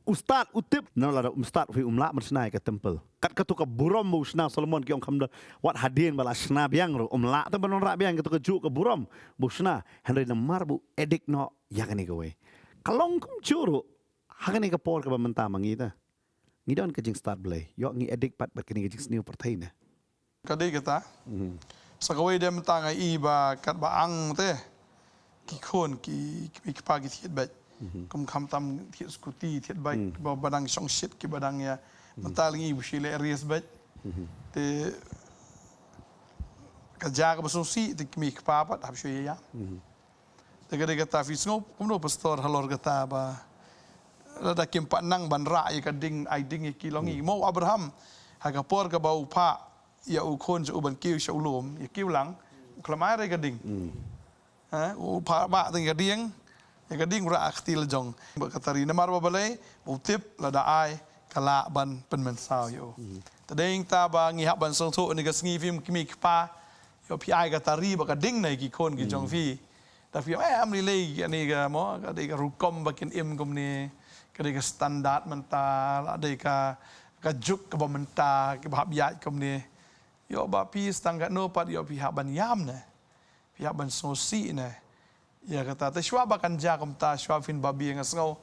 U stad u tip, na lada um stad phi um lah ban shna ïa ka temple. Kat kato ka burom ba u shna Solomon ki ong kham da, wat hadien ba la shna biang ruh, um lah te ban wanrah biang kato kajuh ka burom ba u shna. Hynrei namar ba u addict noh ïa kane kawei. Ka long kumjuh ruh, ha kane ka por kaba mynta ma ngi te. Ngi don ka jingstad Blei, ïoh ngi addict pat bad kane ka jingsniew pyrthei ne. Ka dei kata. Sa kawei de mynta nga i ba katba ang te. Ki khun ki, ki kpa ki thied beit. Kum kham tam thied scooty, thied bike, ba, ba dang shong shit ki ba dang ïa. Mynta lyngi ba shi leh race beit. Te ka jia kaba sngewsih te ki kmie kpa pat hap shu ïa. Te ka dei kata phi sngew kumno pastor halor kata ba lada kim pat nang ban rah ïa ka ding, ai ding ïa ki long i. Mo Abraham ha ka por kaba u phah ïa u khun jong u ban kiew sha u lum, ïa kiew lang, u khlem ai re ka ding. Ha, u phah bah tang ïa ka ding, ïa ka ding u rah ha ka kti la jong. Ba ka tari namar ba balei, u tip lada ai ka lah ban pynmynsaw ïa u. Te dei ta ba ngi hap ban sngewthuh ne ka sngi phi kmie kpa, ïoh phi ai ka tari ba ka ding na ki khun ki jong phi. Da phi ong, eh, am lei lei kane ka mo, ka dei ka rukom ba kin im kumne, ka dei ka standard mynta, la dei ka, ka juk kaba mynta, kaba hap ïaid kumne. Ïoh ba phi stang katno pat ïoh phi hap ban ïam ne. Phi hap ban sngewsih ne. Ïa kata te shuwa ba kan jia kumta, shuwa phin babe nga sngew.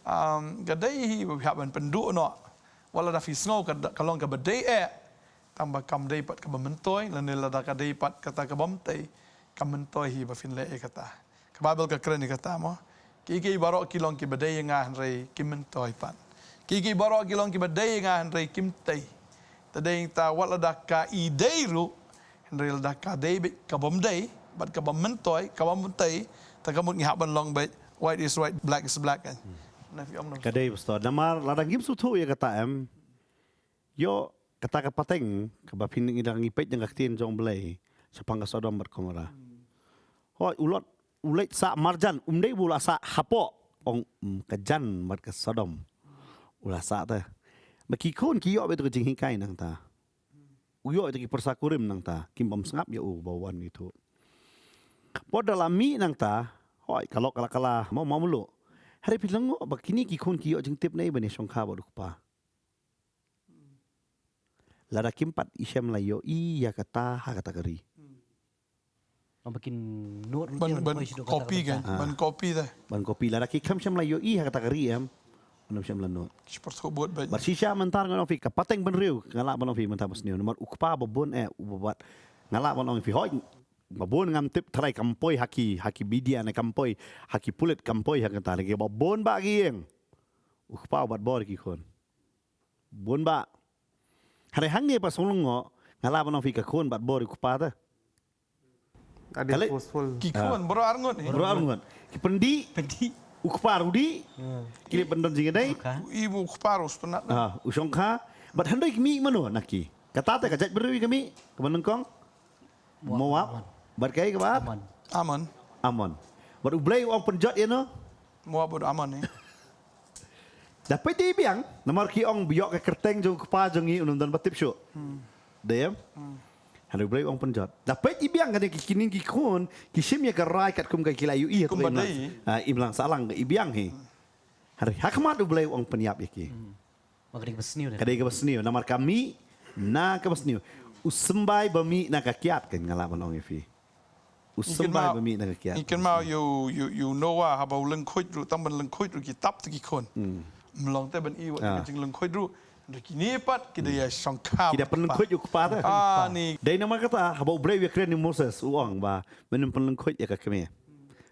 Um, ka dei hi ba phi hap ban pynduh noh. Wat la da phi sngew ka, ka long kaba dei eh. Tang ba kam dei pat kaba myntoi, lane lada ka dei pat kata ka bym tei, ka myntoi hi ba phin leh ïa kata. Ka Baibl ka kren ïa kata mo. Kiei kiei baroh ki long kiba dei ïa nga hynrei kim myntoi pat. Kiei kiei baroh ki long kiba dei ïa nga hynrei kim tei. Te dei ta wat lada ka i dei ruh, hynrei lada ka dei beit ka bym dei, bad ka bym myntoi, ka bym tei, te ka mut ngi hap ban long beit, white is white, black is black kan. Na phi ong na. Ka dei pastor, namar lada ngim sngewthuh ïa kata em. Ïoh, kata ka pateng, kaba phin ngi dang ngi peit na ka ktien jong Blei, shaphang ka Sodom bad Gomorrah. Hooid, u Lot, u leit sah marjan, um dei ba u la sah hapoh, ong, mm, ka jan bad ka Sodom. U la sah te. Ba ki khun ki ïoh beit ka jinghikai nangta. U ïoh ïa ki pyrsa kurim nangta, kim bym sngap ïa u ba wan ïathuh. Bad da la mih nangta, hooid, ka lok ka la, ka la, mo, mo mluh. Hynrei phi lyngngoh ba kine ki khun ki ïoh jingtip ne ban ïa shongkha bad u kpa. Lada kim pat i shem la ïohi ïa kata ha kata ka ri. Ban ba kin note ruh ban, te ban ban poi shaduh kata copy ka kan, bynta. Ah. Ban copy te. Ban copy. Lada ki kham shem la ïohi ha kata ka ri em. Ban shem la note. Ki pyrthuh bud bad. Bad shisha mynta ngan ong phi ka pateng bynriew, nga lah ban ong phi mynta ba sniew. Namar u kpa ba bun eh, u ba bat. Nga lah ban ong phi hoi. Ba bun ngam tip tharai kam poi ha ki, ha ki media ne kam poi, ha ki pulit kam poi ha kata lagi. Ba bun ba ki ïeng. U kpa u bat bor ki khun. Bun ba. Hynrei hangne pa Shnong Lyngngoh, nga lah ban ong phi ka khun bat bor u kpa te. Ade. Kale. Forceful. Ki khun, ah, baroh arngut ni. Baroh arngut. Ki pyndih. Pyndih. U kpa ruh dih. Hmm. Ki leh pyndon jingïadei. Okay. U i u kpa ruh sngewtynnat. Ah, u shongkha. Bad hynrei ki mih mano na ki. Kata te ka jaitbynriew ka mih, ka ba nyngkong. Moab. Moab. Ammon. Bad kaei kaba? Ammon. Ammon. Ammon. Bad U Blei u ong pynjot ïa no? Moab bad Ammon, eh. Da peit i biang, namar ki ong ba ïoh ka kyrteng jong u kpa jong ngi un ym don ba tip shuh. Hmm. Dei em? Hmm. Hynrei U Blei u ong pynjot. Da peit i biang kane ki, kine ki khun, ki shim ïa ka rai katkum ka ki la ïohi ïa ka imlang. Kumba dei. Ah, imlang sahlang i biang hi. Hmm. Hynrei ha khmat U Blei u ong pynïap ïa ki. Hmm. Ba ka dei kaba sniew de. Ka dei kaba sniew, namar ka mih na kaba sniew. U symbai ba mih na ka kiad kan nga lah ban ong ïa phi. U symbai ba mih na ka kiad. Ngi kynmaw ïa u, ïa u, ïa u Noah haba u lyngkhuid ruh, tang ban lyngkhuid ruh ki tap te ki khun. Hmm. Ym long te ban i wat ka jinglyngkhuid ruh. Hynrei kine pat ki da ïashongkha. Ki da pynlyngkhuid u kpa te. Ah, ni. Dei namar kata haba U Blei u ïakren ïa u Moses u ong ba men ym pynlyngkhuid ïa ka kmie.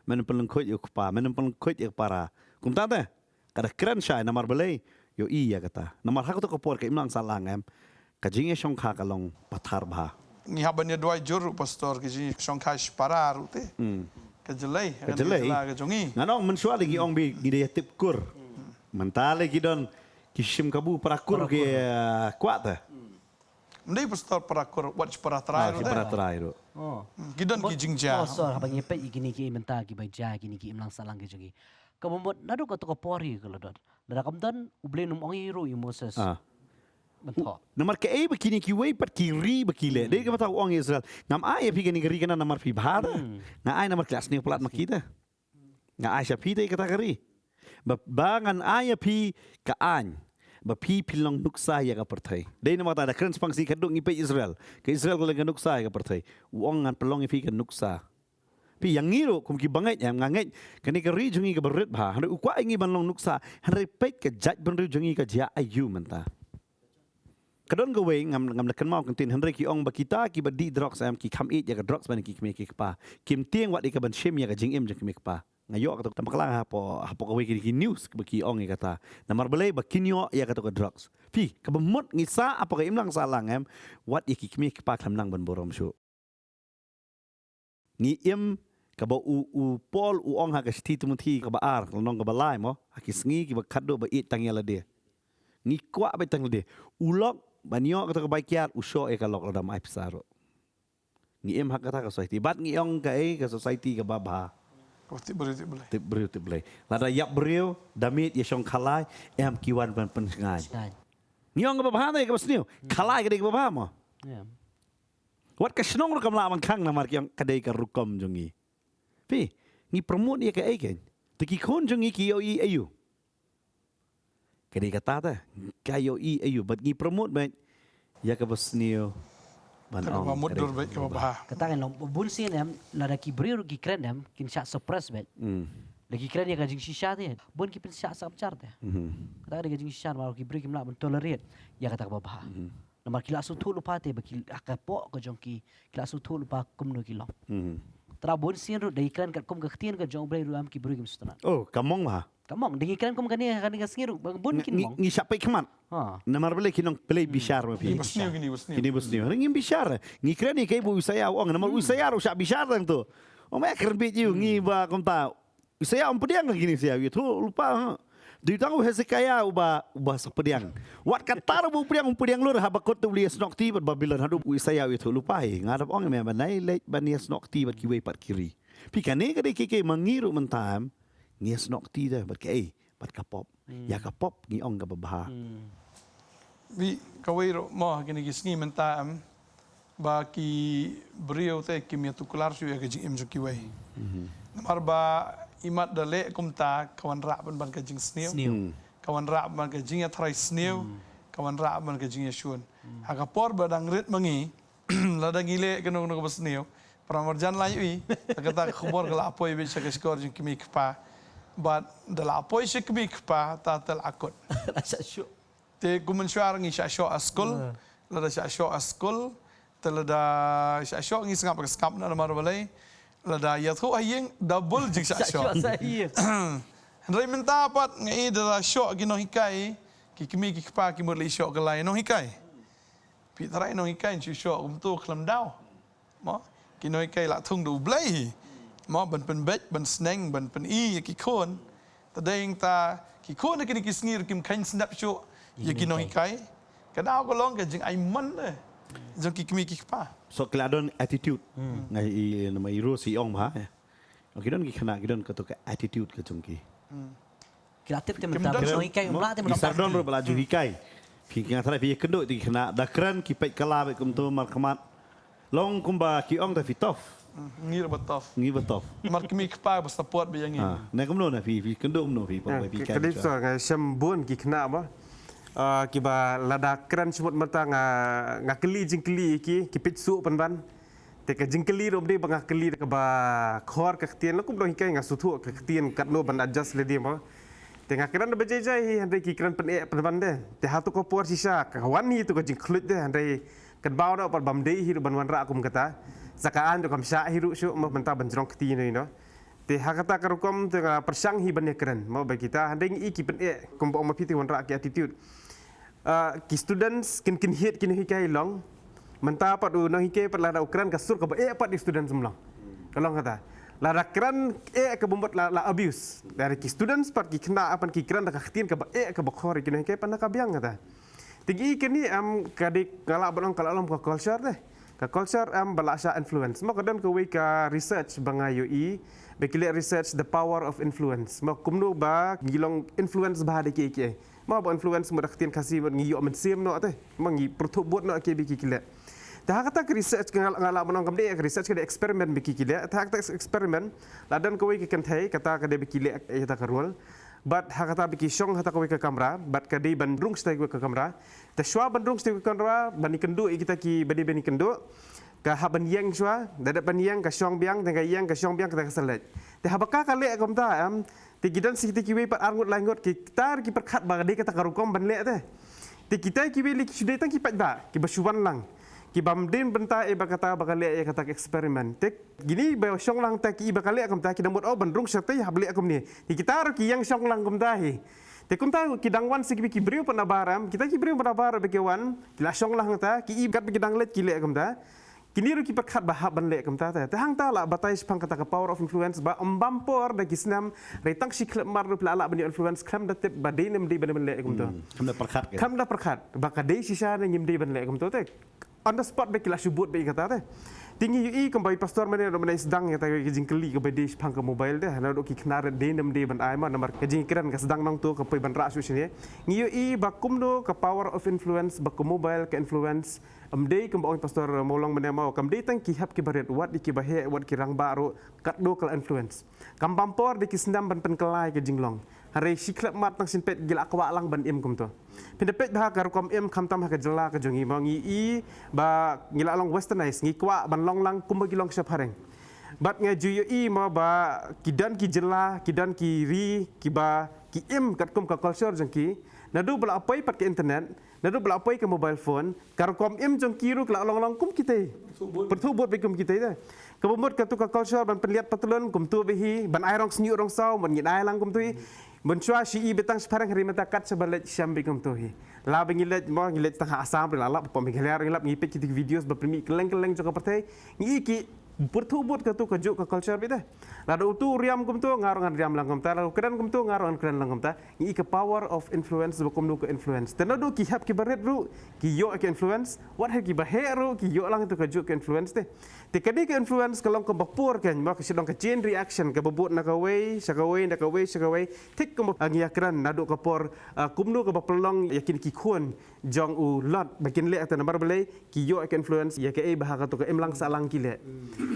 Men ym pynlyngkhuid ïa u kpa, men ym pynlyngkhuid ïa ka para. Kumta te. Ka da kren shai namar balei, ïohi ïa kata. Namar ha kato ka por ka imlang sahlang em, ka jingïashongkha ka long pathar bha. Ngi hap ban ïaduwai jur ruh pastor, ka jingïashongkha shipara ruh te. Hmm. Ka jlei, ka jlei. Ka jylla ka jong ngi. Ngan ong mynshuwa lei ki ong ba ngi dei ïa tip kur. Hmm. Mynta lei ki don ki shim kabu para kur. Para kur. Ki, eh, kwah te. Hmm. Ym dei pastor para kur, wat shi para trai ruh. Ah, shi para trai ruh. Oh. Hmm, ki don ki jingjia. Oh, pastor, haba ngi peit ïa kine ki mynta kiba jia kine ki imlang sahlang ki jong ngi. Kaba mut naduh kato ka por hi ka la don. Lada kam don, U Blei um ong hi ruh ïa u Moses. Ah. Ban thoh. Namar kaei ba kine kiwei pat ki ri ba ki leh. Hmm. Dei kaba ta u ong ïa Israel. Ngam ai ïa phi kane ka ri Kanaan namar phi bha te. Hmm. Nga ai namar ki la sniew palat ma ki te. Nga ai sha phi te kata ka ri. Ba, ba ngan ai ïa phi ka aiñ. Ba phi phin long nuksa ïa ka pyrthei. Dei namar kata da kren spang shi khadduh ngi peit Israel. Ka Israel ka long ka nuksa ïa ka pyrthei. U ong ngan pynlong ïa phi ka nuksa. Phi ïa ngi ruh kum ki bangeit em nga ngeit. Kane ka ri jong ngi kaba rit bha. Hynrei u kwah ïa ngi ban long nuksa. Hynrei peit ka jaitbynriew jong ngi ka jia aïu mynta. Ka don kawei ngam, ngam da kynmaw kyntien hynrei ki ong ba kita kiba dih drugs em ki kham ïeit ïa ka drugs ban ki kmie ki kpa. Kim tieng wat ïa ka ban shim ïa ka jingim jong kmie kpa. Nga ïoh kato ka bakla hapoh, hapoh kawei ki, ki news ba ki ong ïa kata. Namar balei ba kin ïoh ïa kato ka drugs. Phi, kaba mut ngi sah hapoh ka imlang sahlang em, wat ïa ki kmie ki kpa khlem nang ban burom shuh. Ngi im kaba u, u Paul u ong ha ka shithi Timothi kaba ar, lynnong kaba lai mo, ha ki sngi kiba khadduh ba ïeit tang ïa lade. Ngi kwah ba ïeit tang ïa lade. U lok ban ïoh kata ka bai kiad, u shoh ïa ka lok lada ym ai pisa ruh. Ngi im ha kata ka society. Bad ngi ong kaei ka society kaba bha. Kaba tip briew tip Blei. Tip briew tip Blei. Lada ïap briew, da miet ïa shong khalai, em ki wan ban pynshngaiñ. Shngaiñ. Ngi ong kaba bha te kaba sniew. Hmm. Khalai ka dei kaba bha mo. Ïa. Wat ka shnong ruh kam lah ban khang namar ki ong ka dei ka rukom jong ngi. Phi, ngi promote ïa kaei kein. Te ki khun jong ngi ki ïohi aïu. Ka dei kata te, ka ïohi aïu, bad ngi promote beit ïa kaba sniew ban ong, kaba mutdur beit kaba bha. Kata kan long, bun sien em, lada ki briew ruh ki kren em, kin shah suppress beit. Hmm. Lada ki kren ïa ka jingshisha te, bun ki pynshah sah bishar te. Mhm. Kata ka dei ka jingshisha, namar ki briew kim lah ban tolerate ïa kata kaba bha. Mhm. Namar ki la sngewthuh lypa te ba ki ha ka pok ka jong ki, ki la sngewthuh lypa kumno ki long. Mhm. Te bun sien ruh da ki kren katkum ka ktien ka jong U Blei ruh em ki briew kim sngewtynnat. Oh, ka mong bha. Ka mong, da ngi kren kum kane, kane ka sngi ruh, ba bun kin mong. Ngi, ngi shah peit khmat. Ha. Namar balei ki nong pynlong bishar ma phi. Kine ba sniew, kine ba sniew. Kine ba sniew. Ngi bishar. Ngi kren ïa kaei ba u Isaiah u ong, namar u Isaiah ruh u shah bishar tang tu. Ong me kren beit ïa u, ngi ba kumta. U Isaiah um pdiang lagi ni Isaiah, u ïathuh lypa, ha. Dei tang u Hezekiah uba, uba sa pdiang. Wat kata ruh ba u pdiang, um pdiang lur, haba kut u leit ïasnoh kti bad Babilon, haduh u Isaiah u ïathuh lypa hi. Nga dap ong me ban ïaleit ban ïasnoh kti bad kiwei pat ki ri. Phi kane ka dei kaei kaei ma ngi ruh mynta em. Ngi ïasnoh kti te bad kaei, bad ka pop. Hmm. Ïa ka pop ngi ong kaba bha. Hmm. Bad kawei ruh mo ha kine ki sngi mynta em, ba ki briew te kim ïatuklar shuh ïa ka jingim jong kiwei. Mhm. Namar ba imat da leh kumta ka wanrah pynban ka jingsniew. Sniew. Hmm. Ka wanrah pynban ka jingïatharai sniew. Hmm. Ka ka wanrah ban ka jingïashun. Ha ka por ba dang rit ma ngi, lada ngi leh kano kano kaba sniew, para marjan la ïohi, ta kata ka khubor ka la poi beit sha ka shkor jong ki kmie ki kpa. Bad da la poi sha ki kmie ki kpa, ta te la kut. Te kum mynshuwa ngi shah shoh ha skul, lada shah shoh ha skul, te lada shah shoh ngi sngap ka sngap na namar balei. Lada ïathuh ha ïing, double jing shah shoh. Hynrei mynta pat nga i da la shoh ki nonghikai, ki kmie ki kpa ki mut la i shoh ka lai nonghikai. Phi trai nonghikai shu shoh kumto khlem daw. Mo, ki nonghikai la thung da U Blei hi. Mo, ban pynbeit, ban sneng, ban pyni ïa ki khun. Te dei ta ki khun ha kine ki sngi ruh kim kheiñ sngap shuh ïa ki nonghikai. Ka daw ka long ka jingaimon de jong ki kmie ki kpa. So ki la don attitude. Nga i nama i Rose i ong bha. Ki don ki khynnah ki don kato ka attitude ka jong ki. Ki la tip te mynta ba nonghikai um lah te mynta. Ki sar don ruh ba la ju hikai. Phi nga tharai phi ïakynduh te ki khynnah da kren ki peit kylla beit kumto markhmat. Long kumba ki ong te phi tough. Ngi ruh ba tough. Ngi ba tough. Mar kmie kpa ba support ba ïa ngi. Ne kumno ne phi, phi kynduh kumno phi, phi hikai. Ka dei so nga shem bun ki khynnah ba kiba lada kren shimut mynta nga, nga kylli jingkylli ïa ki, ki peit suk pynban. Te ka jingkylli ruh ym dei ba nga kylli kaba khor ka ktien, la kum dang hikai nga sngewthuh ka ktien katno ban adjust lade mo. Te nga kren da ba jai jai hi hynrei ki kren pyneh pynban de. Te hato ka por shisha ka wan hi tu ka jingkhluit de hynrei katba u da u pat bym dei hi ruh ban wanrah kum kata. Sa ka aiñ ruh kam shah hi ruh shuh mo mynta ban jrong kti noh ïa noh. Te ha kata ka rukom te nga pyrshang hi ban ïakren mo ba kita hynrei ngi i ki pyneh kumba ong ma phi te wanrah ki attitude. Ki students kin kin hiat ki nonghikai long. Mynta pat u nonghikai pat lada u kren ka sur kaba eh pat ïa students um long. Ka long kata. Lada kren eh kaba mut la, la abuse. Lada ki students pat ki khynnah pat ki kren da ka ktien kaba eh kaba khor ïa ki nonghikai pat na ka biang kata. Te ngi i kane em ka dei nga lah ban ong ka la long ka culture de. Ka culture em ba la shah influence. Mo ka don kawei ka research ba nga ïohi ba ki leh research the power of influence. Mo kumno ba ngi long influence bha da kiei kiei. Mo ba influence mo da ka ktien Khasi mo ngi ïoh mynsiem noh te. Mo ngi pyrthuh bud noh kiei ba ki ki leh. Te ha kata ka research ka nga lah ban ong kam dei ka research ka dei experiment ba ki ki leh. Te ha kata experiment la don kawei ka kynthei kata ka dei ba ki leh ïa kata ka role. Bad ha kata ba ki shong ha kata kawei ka kamra bad ka dei ban rung sha kawei ka kamra. Te shuwa ban rung sha kawei ka kamra ban ïakynduh ïa kita ki ba dei ban ïakynduh. Ka hap ban ïeng shuwa, da dep ban ïeng ka shong biang, te ka ïeng ka shong biang kata ka sa leit. Te haba ka ka leh kumta em, te ki don sa kita kiwei pat ar ngut lai ngut kita ki pyrkhat ba dei kata ka rukom ban leh te. Te kita kiwei lei ki shu dei tang ki paidbah kiba shu wan lang. Ki bym dei bynta eh ba kata ba ka leh ïa kata ka experiment. Te kine ba shong lang te ki i ba ka leh kumta ki dang mut oh ban rung shatei hap leh kumne. Te kita ruh ki ïeng shong lang kumta hi. Te kumta ki dang wan sa kiba ki briew pat nabar em, kita ki briew pat nabar ba ki wan ki la shong lang ta ki i kat ba ki dang leit ki leh kumta. Kine ruh ki pyrkhat ba hap ban leh kumta te. Te hangta la batai shaphang kata ka power of influence ba ym bam por da ki snem hynrei tang shi khyllipmat ruh phi la lah ban ïoh influence khlem da tip ba dei ne ym dei ban leh kumta. Khlem da pyrkhat ba ka dei shisha ne ngim dei ban leh kumta te. On the spot ba ki la shu bud ba ïa kata te. Te ngi ïohi kumba i pastor mynne ruh mynne sdang ïa kata ka jingkylli kaba dei shaphang ka mobile te. Naduh ki khynnah rit dei ne ym dei ban ai mo namar ka jingkren ka sdang nangto ka poi ban rah shuh shane. Ngi ïohi ba kumno ka power of influence ba ka mobile ka influence. Ym dei kumba ong i pastor Mawlong mynne mo kam dei tang ki hep kiba rit wat ïa kiba heh wat ki rangbah ruh katno ka la influence. Kam bam por da ki snem ban pynkylla ïa ka jinglong. Hynrei shi khyllipmat tang shin peit ki la kwah lang ban im kumto. Phin da peit bha ka rukom im khamtam ha ka jylla ka jong ngi mo ngi i ba ngi la long westernized ngi kwah ban long lang kumba ki long shaphareng. Bad nga ju ïohi mo ba ki don ki jylla ki don ki ri kiba ki im katkum ka culture jong ki. Naduh ba la poi pat ka internet naduh ba la poi ka mobile phone ka rukom im jong ki ruh ka la long lang kum kitei. Pyrthuh bud ba kum kitei te. Kaba mut katu ka culture ban pynliat patlun kumtu ba hi ban ai rong sniuh rong saw ban ngin ai lang kumtu hi. Mynshuwa shi i ba tang shaphareng hynrei mynta kat shaba leit shem ba kumtu hi. La ba ngi leit mo ngi leit tang ha Assam ruh la lap pom Meghalaya ruh ngi lap ngi peit kiti ki videos ba pynmih kylleng kylleng jong ka pyrthei. Ngi i ki pyrthuh bud katu ka juh ka culture beit te. Lada utu u riam kumtu nga ruh ngan riam lang kumta lada u kren kumtu nga ruh ngan kren lang kumta. Ngi i ka power of influence ba kumno ka influence te naduh ki hep kiba rit ruh ki ïoh ka influence wat hep kiba heh ruh ki ïoh lang tu ka juh ka influence te. Te ka dei ka influence ka long kaba pur ka mo ka shu long ka chain reaction kaba bud na kawei sha kawei na kawei sha kawei. Thik kumba ngi ïa kren naduh ka por kumno kaba pynlong ïa kine ki khun jong u Lot ba kin leh te namar balei ki ïoh ka influence ïa kaei ba ha katu ka imlang sahlang ki leh.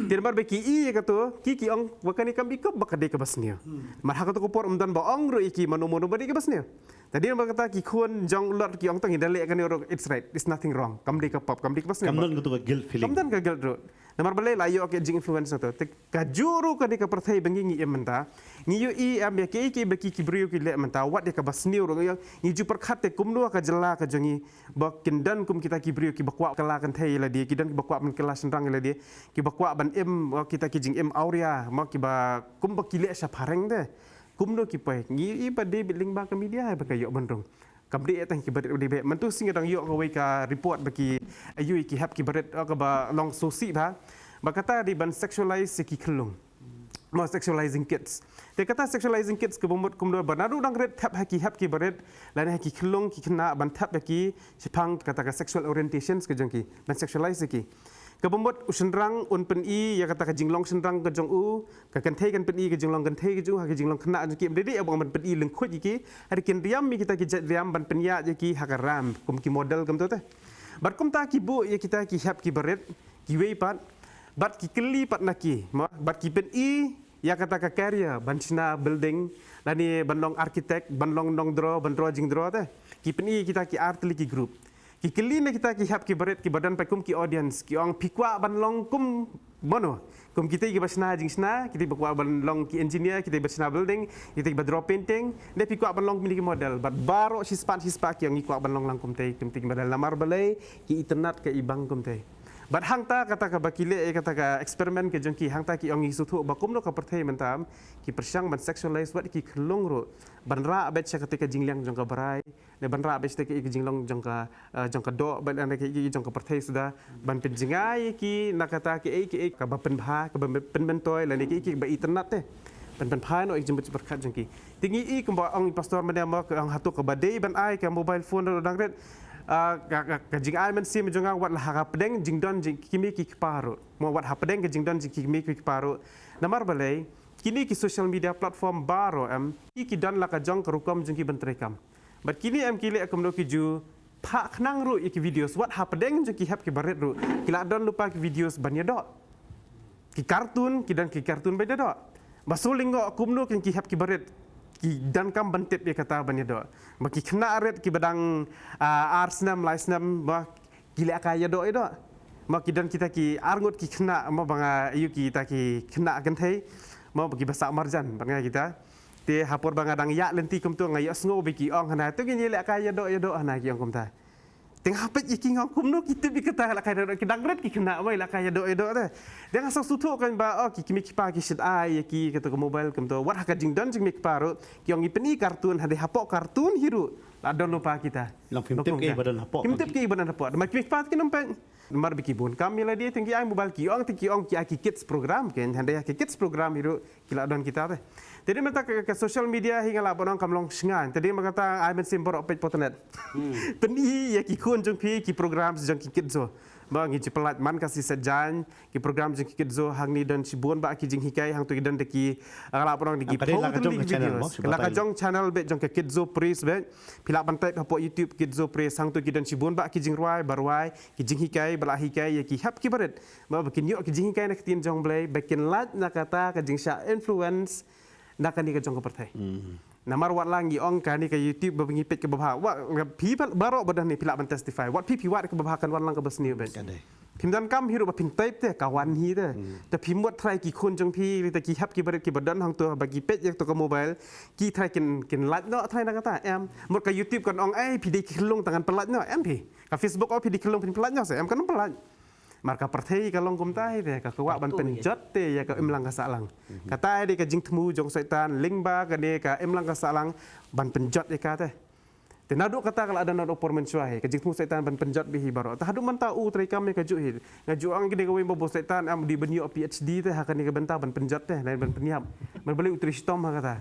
Te namar ba ki i ïa katu ki ki ong ba kane kam i kup ba ka dei kaba sniew. Namar ha katu ka por ym don ba ong ruh ïa ki mano mano ba dei kaba sniew. Te dei ba kata ki khun jong u Lot ki ong tang, ynda leh kane ruh, it's right, it's nothing wrong. Kam dei ka pap, kam dei ka basniew. Kam don katu ka guilt feeling. Kam don ka guilt ruh. Namar balei? La ïoh ka jing influence na to. Te kajuh ruh kane ka pyrthei ba ngi ngi im mynta, ngi ïohi em ïa kiei kiei ba ki ki briew ki leh mynta, wat ïa ka basniew ruh ngi ju pyrkhat te kumno ka jylla ka jong ngi ba kin don kum kita ki briew kiba kwah kylla kynthei ïa lade, ki don kiba kwah ban kylla shynrang ïa lade, kiba kwah ban im, mo, kita ki jingim awria, mo, kiba kumba ki leh sha phareng te. Kumno ki poi? Ngi ïohi ba dei beit lyngba ka media ba ka ïoh ban rung. Kam dei tang ki barit u dei beit. Mynta sngi nga dang ïoh kawei ka report ba ki, aiu, ki hep ki barit, oh, kaba long sngewsih bha. Ba kata dei ban sexualize ïa ki khyllung. Mo, sexualizing kids. Te kata sexualizing kids kaba mut kumno ba naduh dang rit thep ha ki hep ki barit, lane ha ki khyllung ki khynnah, ban thep ïa ki shaphang kata ka sexual orientations ka jong ki, ban sexualize ïa ki. Kaba mut u shynrang un pyni ïa kata ka jinglong shynrang ka jong u, ka kynthei kan pyni ka jinglong kynthei ka jong u ha ka jinglong khynnah jong ki. Ym dei dei ba ban pyni lyngkhuid ïa ki. Hynrei kin riam ïa kita ki jait riam ban pynïaid ïa ki ha ka ram kum ki model kumta te. Bad kumta ki buh ïa kita ki hep ki barit, kiwei pat, bad ki kylli pat na ki, mo, bad ki pyni ïa kata ka career ban shna building, lane ban long architect, ban long nongdro, ban dro jingdro te. Ki pyni ïa kita ki ar tylli ki group. Ki kylli na kita ki hep ki barit kiba don pat kum ki audience, ki ong, phi kwah ban long kum mano? Kum kita kiba shna jingshna, kita kiba kwah ban long ki engineer, kita kiba shna building, kita kiba draw painting, ne phi kwah ban long kum kine ki model? Bad baroh shispah shispah ki ong, ngi kwah ban long lang kumta, kum kita ki model. Namar balei? Ki itynnad ka ibang kumta. Bad hangta kata kaba ki leh, eh, kata ka experiment ka jong ki, hangta ki ong, ngi sngewthuh ba kumno ka pyrthei mynta, ki pyrshang ban sexualize wat ki khyllung ruh, ban rah beit sha kata ka jingliang jong ka barai, ne ban rah beit sha kata ka jinglong jong ka, eh, jong ka doh, bad lane ka, ka jong ka pyrthei suda, ban pynjngai ïa ki na kata kaei kaei kaba pynbha, kaba pynmyntoi, lane kaei kaei kaba itynnad te. Ban pynbha noh ïa ka jingpyrkhat jong ki. Te ngi i kumba ong i pastor mynne, mo, ka ong hato kaba dei ban ai ka mobile phone ruh dang rit. Ah, ka, ka, ka jingai mynsiem jong nga, wat la ha ka pdeng jingdon jong ki kmie ki kpa ruh, mo, wat ha pdeng ka jingdon jong ki kmie ki kpa ruh. Namar balei? Kine ki social media platform baroh em, ki, ki don la ka jong ka rukom jong ki ban treikam. Bad kine em ki leh kumno, ki ju phah khnang ruh ïa ki videos, wat ha pdeng jong ki hep ki barit ruh ki la don lypa ki videos ban ïadoh. Ki cartoon, ki don ki cartoon ban ïadoh. Ba shu lyngngoh kumno kin ki hep ki barit, ki donkam ban tip ïa kata ban ïadoh. Ba ki khynnah rit kiba dang, ah, ar snem, lai snem, ba ki lehkai ïadoh ïadoh. Mo, ki don kita ki arngut ki khynnah, mo, ba nga ïohi, kita ki khynnah kynthei, mo, ba kiba sah marjan bad nga kita. Te ha por ba nga dang ïaid lynti kumto, nga ïohsngew ba ki ong hana, to ngin ïalehkai ïadoh ïadoh hana, ki ong kumta. Te nga peit ïa ki, nga ong kumno ki tip ïa kata, lehkai ïadoh, ki dang rit ki khynnah, mo, lehkai ïadoh ïadoh te. Te nga sngewthuh kan ba, oh, ki kmie ki kpa ki shait ai ïa ki kato ka mobile kumto. Wat ha ka jingdon jong ki kmie ki kpa ruh ki ong, ngi pyni cartoon, hynrei hapoh cartoon hi ruh la don lypa kita. Long phim tip kaei ba don hapoh. Phim tip kaei ba don hapoh. Namar ki kmie ki kpa kin ym peit. Namar ba ki bun kam ïa lade, te ki ai mobile, ki ong, te ki ong ki ai ki kids program, kan, hynrei ha ki kids program hi ruh ki la don kita te. Te dei mynta ka, ka social media hi, nga lah ban ong kam long shngaiñ. Te dei mynta kata, ai mynsiem baroh peit portanet. Pyni ïa ki khun jong phi ki program jong ki Kidzoo. Ba ngi ju pyllait man ka sngi Saitjaiñ, ki program jong ki Kidzoo hangne don shibun bah ki jinghikai, hangto ki don da ki, nga lah ban ong da ki phew tylli ki videos. La ka jong channel beit jong ka Kidzoo Press beit. Phi lah ban type hapoh YouTube Kidzoo Press, hangto ki don shibun bah ki jingrwai ba rwai, ki jinghikai ba la hikai ïa ki hep ki barit. Ba, ba kin ïoh ki jinghikai na ka ktien jong U Blei, ba kin lait na kata ka jingshah influence na kane ka jong ka pyrthei. Namar wat la ngi ong kane ka YouTube ba ngi peit kaba bha. Wat phi baroh ba don hangne phi lah ban testify. Wat phi phi wad kaba bha, kan wan lang kaba sniew beit. Phim donkam hi ruh ba phin type te, ka wan hi te. Te phi mut trai ki khun jong phi, te ki hep ki barit kiba don hangto ba ki peit ïa kato ka mobile, ki trai kin, kin lait noh trai na kata, em. Mut ka YouTube kan ong, eh, phi dei ki khyllung, tang ngan pynlait noh, em phi. Ka Facebook, oh, phi dei ki khyllung, phin pynlait noh se, em, kan ym pynlait. Namar ka pyrthei ka long kumta hi te, ka kwah ban pynjot te ïa ka imlang ka sahlang. Kata hi dei ka jingthmu jong Soitan lyngba kane ka imlang ka sahlang, ban pynjot ïa ka te. Te naduh kata ka la don naduh por mynshuwa hi, ka jingthmu Soitan ban pynjot beit hi baroh. Te haduh mynta u treikam ïa kajuh hi. Nga ju ong kane kawei ba u Soitan em u dei ban ïoh PhD te ha kane ka bynta ban pynjot te, lane ban pynïap. Ban balei u trei shitom ha kata.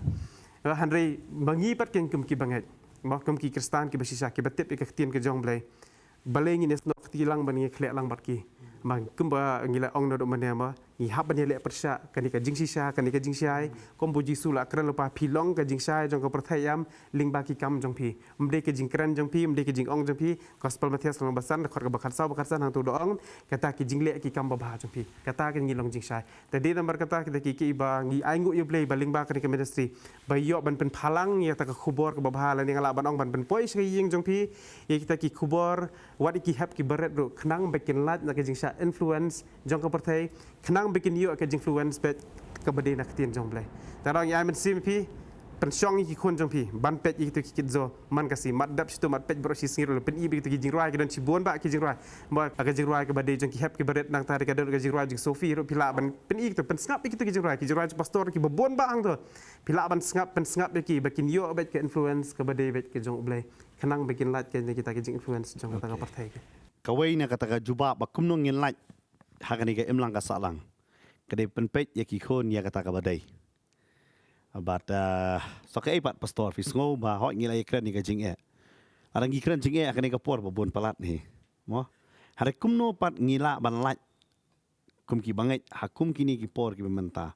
Hynrei ma ngi pat kum ki bangeit, mo, kum ki Khristan kiba shisha, kiba tip ïa ka ktien ka jong U Blei, balei ngin ïasnoh kti lang ban ïakhleh lang bad ki? Ma kumba ngi la ong naduh mynne, mo, Ngi hap ban ïaleh pyrshah kane ka jingshisha, kane ka jingshai. Kumba u Jisu la kren lypa, phi long ka jingshai jong ka pyrthei, em, lyngba ki kam jong phi. Ym dei ka jingkren jong phi, ym dei ka jingong jong phi. Gospel Mathaios lynnong ba san, dkhot kaba khatsaw, ba khatsan, hangto da ong, kata ki jingleh ki kam babha jong phi. Kata ki ngi long jingshai. Te dei namar kata kita ki, kiba ngi ainguh ïa U Blei ba lyngba kane ka ministry ba ïoh ban pynpaw lang ïa kata ka khubor kaba bha, lane nga lah ban ong ban pynpoi sha ka ïing jong phi ïa kita ki khubor, wat ïa ki hep ki barit ruh, khnang ba kin lait na ka jingshah influence jong ka pyrthei, khnang ba kin ïoh ka jingfluence beit kaba dei na ka ktien jong U Blei. Te nga ong ïa mynsiem phi, pynshong ïa ki khun jong phi ban peit ïa kito ki kit zo man ka sngi, mat dep shatu, mat peit baroh shi sngi ruh, pyn-i ba kito ki jingrwai, ki don shibun bah ki jingrwai. Ba ka jingrwai kaba dei jong ki hep ki barit, nangta ka don ka jingrwai jong Sophie ruh, phi lah ban pyn-i kito, pynsngap ïa kito ki jingrwai, ki jingrwai jong pastor kiba bun bah hangto. Phi lah ban sngap, pynsngap ïa ki ba kin ïoh beit ka influence kaba dei beit ka jong U Blei, khnang ba kin lait ka na kita ki jing-influence jong kata ka Okay. pyrthei ka. Kawei na kata ka jubab ba kumno ngin lait ha kane ka imlang ka sahlang, ka dei pynpeit ïa ki khun ïa kata kaba dei. Bad, ah, sa kaei pat, Pastor, phi sngew ba hooid ngi la ïakren ïa ka jingeh? Lada ngi kren jingeh ha kane ka por ba bun palat hi, mo? Hynrei kumno pat ngi lah ban lait kum ki bangeit ha kum kine ki por kiba mynta?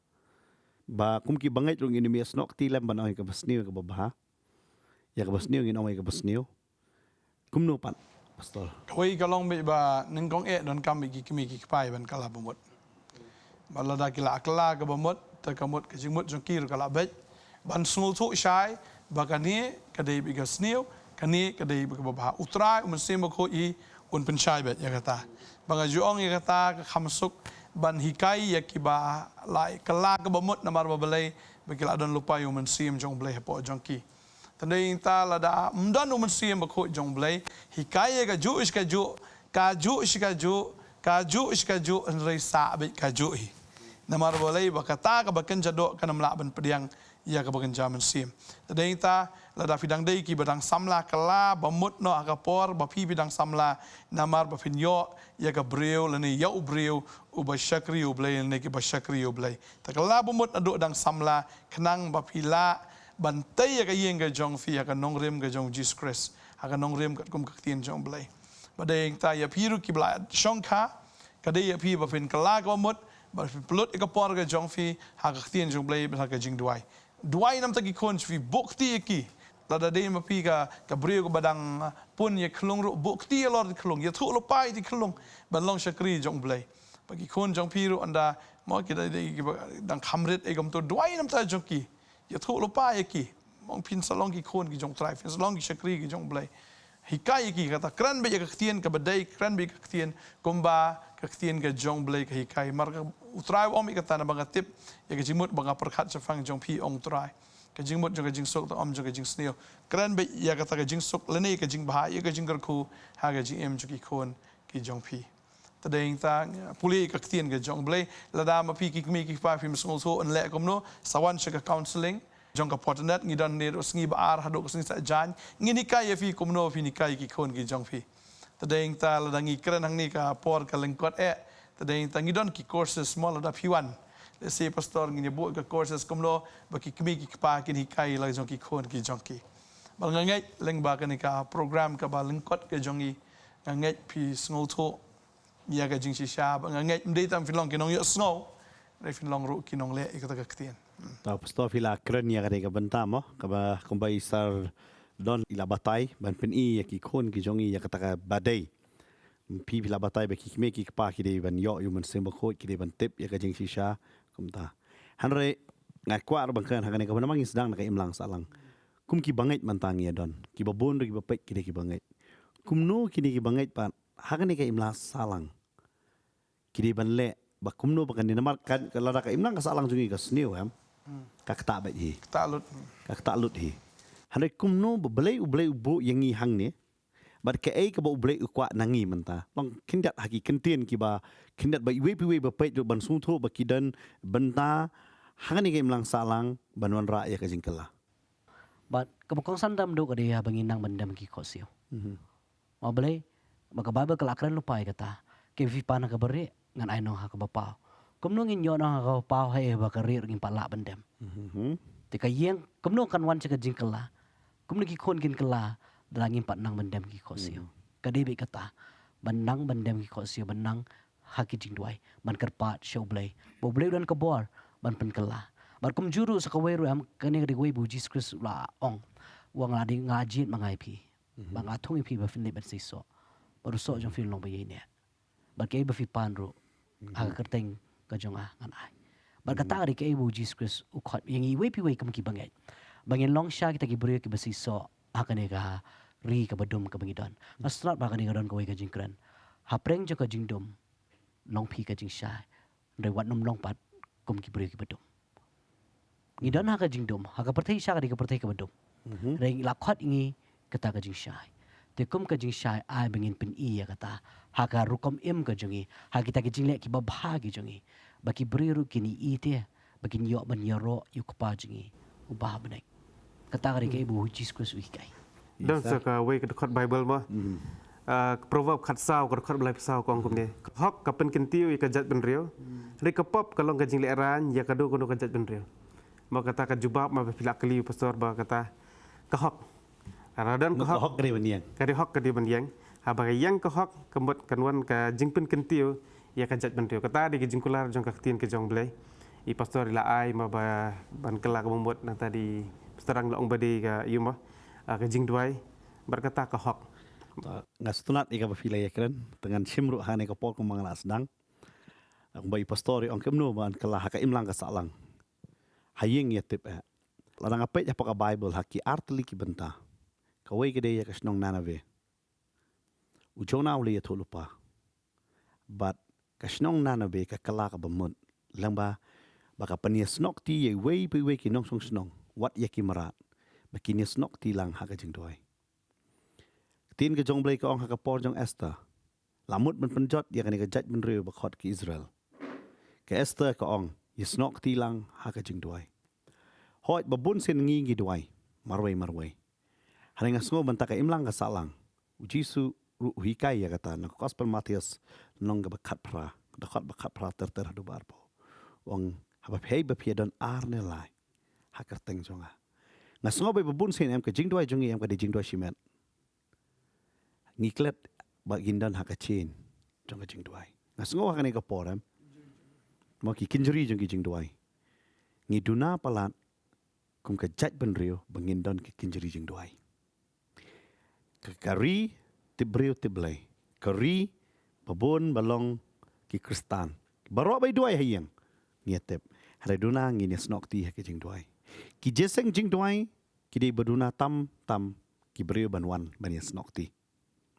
Ba kum ki bangeit ruh ngin ym ïasnoh kti lem ban ong ïa kaba sniew ïa kaba bha, ïa kaba sniew ngin ong ïa kaba sniew. Kumno pat, Pastor? Kawei ka long beit ba nyngkong eh donkam beit ki kmie ki kpa ban kylla bamut. Ba lada ki la kylla kaba mut, te ka mut ka jingmut jong ki ruh ka la beit ban sngewthuh shai ba kane ka dei beit ka sniew, kane ka dei beit kaba bha. U Trai, U Mynsiem Bakhuid hi un pynshai beit ïa kata. Ba nga ju ong ïa kata, ka kham suk ban hikai ïa kiba la kylla kaba mut namar ba balei, ba ki la don lypa ïa U Mynsiem jong U Blei hapoh jong ki. Te dei nangta lada ym don U Mynsiem Bakhuid jong U Blei, hikai ïa kajuh shi kajuh, kajuh shi kajuh, kajuh shi kajuh, hynrei sah beit kajuh hi. Namar balei? Ba kata kaba kynja doh kan ym lah ban pdiang ïa kaba kynja mynsiem. Te dei nangta lada phi dang dei kiba dang samla, kylla bamut noh ha ka por ba phi, phi dang samla, namar ba phin ïoh ïa ka briew lane ïa u briew uba shakri U Blei lane kiba shakri U Blei. Te kylla bamut naduh dang samla, khnang ba phi lah ban tei ïa ka ïing ka jong phi ha ka nongrim ka jong U Jisu Khrist, ha ka nongrim katkum ka ktien jong U Blei. Ba dei nangta ïa phi ruh kiba la shongkha, ka dei ïa phi ba phin kylla kaba mut, ba phin pynlut ïa ka por ka jong phi ha ka ktien jong U Blei bad ha ka jingduwai. Duwai namar ki khun jong phi, buh kti ïa ki. Lada dei ma phi ka, ka briew kaba dang pun ïa khyllung ruh, buh kti halor ki khyllung, ïathuh lypa ïa ki khyllung ban long shakri jong U Blei. Ba ki khun jong phi ruh ynda, mo, ki da, da, kiba dang kham rit ei kumto, duwai namar jong ki. Ïathuh lypa ïa ki. Mo, phin sa long ki khun ki jong U Trai, phin sa long ki shakri ki jong U Blei. Hikai ïa ki, kata, kren beit ïa ka ktien kaba dei, kren beit ïa ka ktien kumba ka ktien ka jong U Blei ka hikai. Namar ka, U Trai u ong beit kata, naba nga tip ïa ka jingmut ba nga pyrkhat shaphang jong phi, ong U Trai, ka jingmut jong ka jingsuk, tang ym jong ka jingsniew. Kren beit ïa kata ka jingsuk lane ka jingbha, ïa ka jingkyrkhu ha ka jingim jong ki khun ki jong phi. Te dei nangta, pule ïa ka ktien ka jong U Blei. Lada ma phi ki kmie ki kpa phim sngewthuh yn leh kumno, sa wan sha ka counselling jong ka Fortinet, ngi don ne ruh sngi ba ar haduh ka sngi Saitjaiñ, ngin hikai ïa phi kumno phin hikai ïa ki khun ki jong phi. Te dei nangta lada ngi kren hangne ka por ka lyngkot eh, te dei nangta ngi don ki courses, mo, lada phi wan, let's say, Pastor, ngin ïa buh ka courses kumno ba ki kmie ki kpa kin hikai la jong ki khun ki jong ki. Bad nga ngeit lyngba kane ka program kaba lyngkot ka jong ngi, nga ngeit phi sngewthuh ïa ka jingshisha, bad nga ngeit ym dei tang phin long ki nongïohsngew, hynrei phin long ruh ki nongleh ïa kata ka ktien. Hmm. Ta Pastor, phi la kren ïa kane ka bynta, mo, kaba kumba i Sir Don i la batai ban pyni ïa ki khun ki jong i ïa kata kaba dei. Phi, phi la batai ba ki kmie ki kpa ki dei ban ïoh ïa u Mynsiem Bakhuid, ki dei ban tip ïa ka jingshisha, kumta. Hynrei nga kwah ruh ban kren ha kane kaba namar ngi sdang na ka imlang sahlang. Kum ki bangeit mynta ngi ïa don, kiba bun ruh kiba peit ki dei ki bangeit. Kumno kine ki bangeit pat ha kane ka imlang sahlang ki dei ban leh, ba kumno ba kane, namar ka, ka lada ka imlang ka sahlang jong ngi ka sniew, em, hmm, ka ktah beit hi. Ktah lut. Ka ktah lut hi. Hynrei kumno ba Blei, U Blei u buh ïa ngi hangne, bad kaei kaba U Blei u kwah na ngi mynta. Long khyndiat ha ki kyntien kiba khyndiat ba iwei pa iwei ba peit ruh ban sngewthuh ba ki don bynta ha kane ka imlang sahlang ban wanrah ïa ka jingkylla. Bad kaba kongsan tam duh ka dei haba ngi nang ban dem ki khohsiew. Mhm. Ma Blei, ba ka Baibl ka la kren lypa ïa kata. Ka phi pan ha kaba rieh, ngan ai noh ha kaba paw. Kumno ngin ïoh noh ha kaba paw, haei ba ka rieh ruh ngim pat lah ban dem? Mhm. Te ka ïing, kumno kan wan sha ka jingkylla? Kumno ki khun kin kylla lada ngim pat nang ban dem ki khohsiew? Mhm. Ka dei beit kata, ban nang ban dem ki khohsiew, ban nang ha ki jingduwai ban kyrpad sha U Blei, ba U Blei u don ka bor ban pynkylla. Bad kumjuh ruh sa kawei ruh em, kane ka dei kawei ba U Jisu Khrist u la ong, u ong, nga la dei, nga jied ma nga ïa phi, ba nga thung ïa phi ba phin leit ban seisoh, bad u soh jong phi un long ba ïaineh, bad kaei ba phi pan ruh ha ka kyrteng ka jong nga ngan ai. Bad kata ka dei kaei ba U Jisu Khrist u khot ïa ngi iwei pa iwei kum ki bangeit, ba ngin long shisha kita ki briew kiba seisoh ha kane ka ri kaba dum kaba ngi don. Nga sngewtynnat ba ha kane ka don kawei ka jingkren, hapdeng jong ka jingdum, long phi ka jingshai, hynrei wat nym long pat kum ki briew kiba dum. Ngi don ha ka jingdum, ha ka pyrthei shisha ka dei ka pyrthei kaba dum. Hynrei la khot ïa ngi kata ka jingshai. Te kum ka jingshai, ai ba ngin pyni ïa kata ha ka rukom im ka jong ngi, ha kita ki jingleh kiba bha ki jong ngi, ba ki briew ruh kin ïohi te, ba kin ïoh ban ïaroh ïa U Kpa jong ngi uba ha bneng. Kata ka dei kaei ba U Jisu Khrist u hikai. Don sa kawei ka dkhot Baibl mo. Ah, Proverb khatsaw, ka dkhot ba laiphew saw, ka ong kumne: "Ka hok ka pynkyntiew ïa ka jaitbynriew, hynrei ka pop ka long ka jinglehrain ïa kano kano ka jaitbynriew." Mo, kata ka jubab mo ba phi la kylli, pastor, ba kata ka hok. Lada don ka hok, ka dei ban ïeng. Ka dei hok, ka dei ban ïeng. Haba ka ïeng ka hok, ka mut kan wan ka jingpynkyntiew ïa ka jaitbynriew. Kata dei ka jingkular jong ka ktien ka jong U Blei. I pastor i la ai mo ba ban kylla kaba mut, nangta dei pastor Rang la ong ba dei ka, ïa mo, ah, ka jingduwai. Bad kata ka hok. Nga sngewtynnat ïa kaba phi la ïakren, te ngan shim ruh ha kane ka por kumba nga la sdang. Kumba i pastor i ong kumno ban kylla ha ka imlang ka sahlang. Ha ïing ïa tip eh. Lada nga peit hapoh ka Baibl ha ki artylli ki bynta. Kawei ka dei ïa ka shnong Nineveh. U Jonah u la ïathuhlypa. Bad ka shnong Nineveh ka kylla kaba mut, lyngba ba ka pynïasnoh kti ïa iwei pa iwei ki nongshong shnong, wat ïa ki mrad, ba kin ïasnoh kti lang ha ka jingduwai. Ktien ka jong U Blei ka ong ha ka por jong Esther, la mut ban pynjot ïa kane ka jaitbynriew ba khot ki Israel. Ka Esther ka ong, ïasnoh kti lang ha ka jingduwai. Hooid, ba bun sien ngi ngi duwai marwei marwei. Hynrei nga sngew mynta ka imlang ka sahlang, U Jisu ruh u hikai ïa kata na ka Gospel Mathaios, lynnong kaba khatphra, dkhot ba khatphra ter ter haduh ba arphew. U ong, haba phi, hei ba phi ïadon ar ne lai ha ka kyrteng jong nga. Nga sngew ba bun sien em, ka jingduwai jong ngi em ka dei jingduwai shimet. Ngi klet ba ngin don ha ka chain jong ka jingduwai. Nga sngew ha kane ka por em, mo, ki kynjri jong ki jingduwai. Ngi duna palat kum ka jaitbynriew ba ngin don ki kynjri jingduwai. Ka, ka ri tip briew tip Blei. Ka ri ba bun ba long ki Khristan. Baroh ba ïaduwai ha ïing, ngi ïatip. Hynrei duna ngin ïasnoh kti ha ki jingduwai. Ki jingïaseng jingduwai ki dei ba duna tam tam ki briew ban wan ban ïasnoh kti.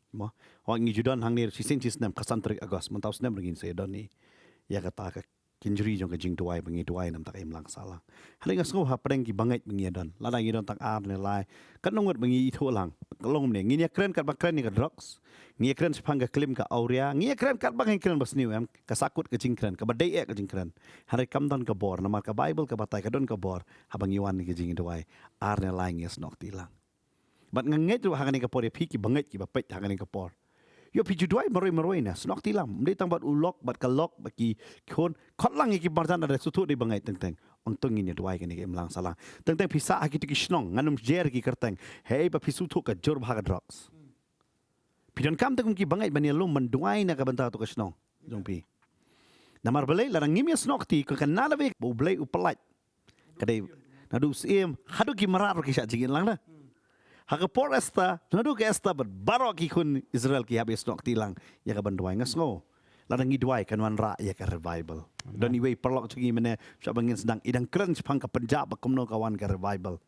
Mo, hooid, ngi ju don hangne shisien shi snem, ka san tarik August, mynta u snem ruh ngin sa ïadon ïa kata ka kynjri jong ka jingduwai ba ngi duwai na ka bynta ka imlang sahlang. Hynrei nga sngew hapdeng ki bangeit ba ngi ïadon, lada ngi don tang ar ne lai, katno ngut ba ngi ithuh lang, ka long kumne, ngin ïakren katba kren ïa ka drugs, ngi ïakren shaphang ka klim ka awria, ngi ïakren katba ngi kren ba sniew em, ka sahkut ka jingkren, kaba dei eh ka jingkren. Hynrei kam don ka bor, namar ka Baibl ka batai ka don ka bor haba ngi wan ïa ka jingduwai, ar ne lai ngi ïasnoh kti lang. Bad nga ngeit ruh ha kane ka por ïa phi ki bangeit kiba peit ha kane ka por. Ïoh phi ju duwai marwei marwei na, snoh kti lang. Ym dei tang bad u lok, bad ka lok, bad ki khun. Khot lang ïa ki marjan, lada sngewthuh dei bangeit teng teng. Ong to ngin ïa duwai kane ka imlang sahlang. Teng teng phi sah ha kito ki shnong, ngan ym jer ki kyrteng. Hei ba phi sngewthuh ka jur bha ka drugs. Phi donkam te kum ki bangeit ban ïalum ban duwai na ka bynta to ka shnong jong phi. Namar balei, lada ngim ïa snoh kti, ka, ka na la ba U Blei u pyllait. Ka dei naduh u syiem haduh ki mrad ruh ki shah jingim lang na. Ha ka por Esther, naduh ka Esther bad baroh ki khun Israel ki hap ïa snoh kti lang ïa ka ban duwai. Nga sngew lada ngi duwai kan wanrah ïa ka revival. Don iwei paralok jong ngi mynne, shwa ba ngin sdang, i dang kren shaphang ka Punjab ba kumno ka wan ka revival.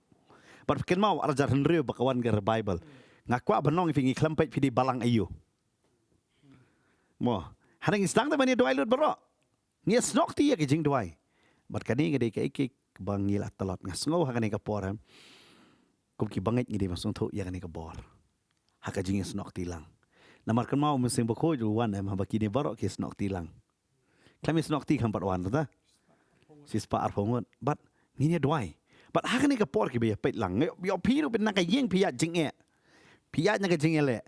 Bad phi kynmaw ar hajar hynriew ba ka wan ka revival. Nga kwah ban ong ïa phi, ngi khlem peit phi dei balang aïu. Mo, hynrei ngi sdang te ban ïa duwai lut baroh. Ngi ïa snoh kti ïa ka jingduwai. Bad kane ka dei kaei kaei ba ngi la tlot. Nga sngew ha kane ka por em, kum ki bangeit ngi dei ban sngewthuh ïa kane ka bor. Ha ka jingïa snoh kti lang. Namar kynmaw u Mynsiem Bakhuid u wan em, haba kine baroh ki snoh kti lang. Khlem ïa snoh kti kam pat wan ta. Shispah arphew ngut. Bad ngin ïa duwai. Bad ha kane ka por kiba ïa peit lang, ïoh phi ruh phi na ka ïing phi ïaid jingeh, phi ïaid na ka jingïaleh,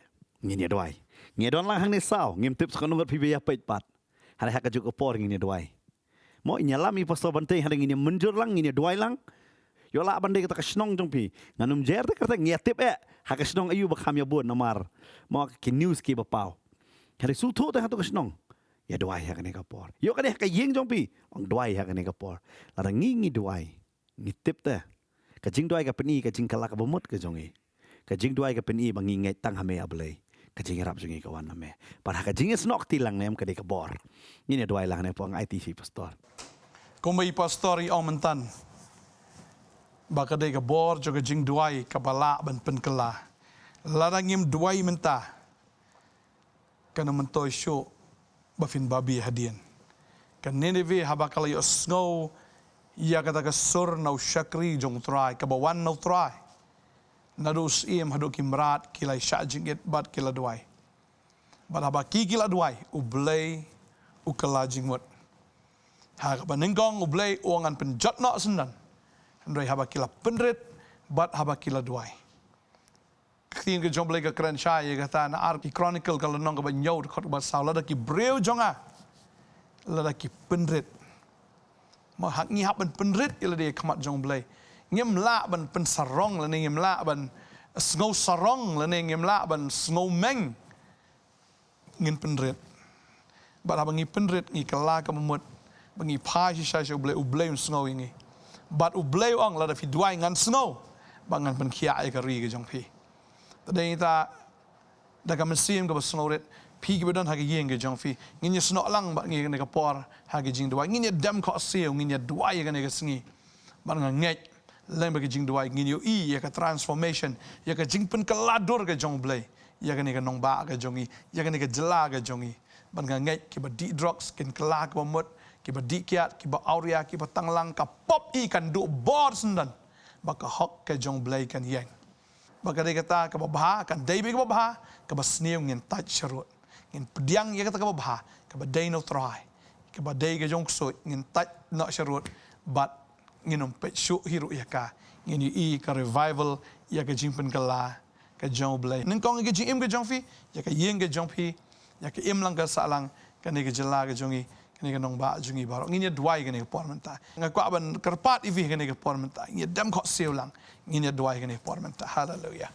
ngin ïa duwai. Ngin ïa don lang hangne saw, ngim tip sa katno ngut phi ba ïa peit pat. Hynrei ha kajuh ka por ngin ïa duwai. Mo, ngin ïalam i Pastor Banteng, hynrei ngin ïa mynjur lang, ngin ïa duwai lang. Ïoh lah ban dei kata ka shnong jong phi. Ngan ym jer te, kata ngin ïa tip eh ha ka shnong aïu ba kham ïa bun namar, mo, ki news kiba paw. Hynrei sngewthuh te ha to ka shnong. Ïa duwai ha kane ka por. Ïoh kane ha ka ïing jong phi. Ong duwai ha kane ka por. Lada ngi ngi duwai. Ngi tip te. Ka jingduwai ka pyni ka jingkylla kaba mut ka jong ngi. Ka jingduwai ka pyni ba ngi ngeit tang ha me A Blei. Ka jingïarap jong ngi ka wan na me. Bad ha ka jingïasnoh kti lang ne em ka dei ka bor. Ngin ïa duwai lang ne pong ai ti shi pastor. Kumba i pastor i ong mynta. Ba ka dei ka bor jong ka jingduwai kaba lah ban pynkylla. Lada ngim duwai mynta. Kan ym myntoi shuh ba phin babe hadien. Ka Nineveh haba ka la ïohsngew ïa kata ka sur na u shakri jong u Trai, kaba wan na u Trai. Naduh u syiem haduh ki mrad ki la shah jingit bad ki la duwai. Bad haba ki ki la duwai, U Blei u kylla jingmut. Ha kaba nyngkong U Blei u ong ngan pynjot noh syndon. Hynrei haba ki la pynrit, bad haba ki la duwai. Ka ktien ka jong U Blei ka kren shai ïa kata na ar ki Chronicle ka lynnong kaba hynñiew dkhot kaba saw, lada ki briew jong nga lada ki pynrit. Ma hap ngi hap ban pynrit ïa lade ha khmat jong U Blei. Ngim lah ban pynsarong lane ngim lah ban sngew sarong lane ngim lah ban sngew meng. Ngin pynrit. Bad haba ngi pynrit ngi kylla kaba mut. Ba ngi phai shisha sha U Blei, U Blei un sngew ïa ngi. Bad U Blei u ong lada phi duwai ngan sngew. Ba ngan pynkhiah ïa ka ri ka jong phi. Te dei ta da ka mynsiem kaba sngewrit. Phi kiba don ha ka ïing ka jong phi. Ngin ïasnoh lang bad ngi kane ka por ha ka jingduwai. Ngin ïa dem khohsiew, ngin ïa duwai ïa kane ka sngi. Bad nga ngeit lem bad ka jingduwai ngin ïohi ïa ka transformation, ïa ka jingpynkylla dur ka jong U Blei ïa kane ka nongbah ka jong ngi, ïa kane ka jylla ka jong ngi. Bad nga ngeit kiba dih drugs kin kylla kaba mut, kiba dih kiad, kiba awria, kiba tanglang, ka pop hi kan duh bor syndon. Bad ka hok ka jong U Blei kan ïeng. Bad ka dei kata kaba bha, kan dei beit kaba bha, kaba sniew ngin tait sharud. Ngin pdiang ïa kata kaba bha, kaba dei na U Trai, kaba dei ka jong u ksuid, ngin tait noh sharud, bad ngin ym peit shuh hi ruh ïa ka. Ngin ïohi ka revival ïa ka jingpynkylla ka jong U Blei. Nyngkong ïa ka jingim ka jong phi, ïa ka ïing ka jong phi, ïa ka imlang ka sahlang, kane ka jylla ka jong ngi, kane ka nongbah jong ngi baroh. Ngin ïa duwai kane ka por mynta. Nga kwah ban kyrpad ïa phi kane ka por mynta. Ngin ïa dem khohsiew lang. Ngin ïa duwai kane ka por mynta. Haleluya.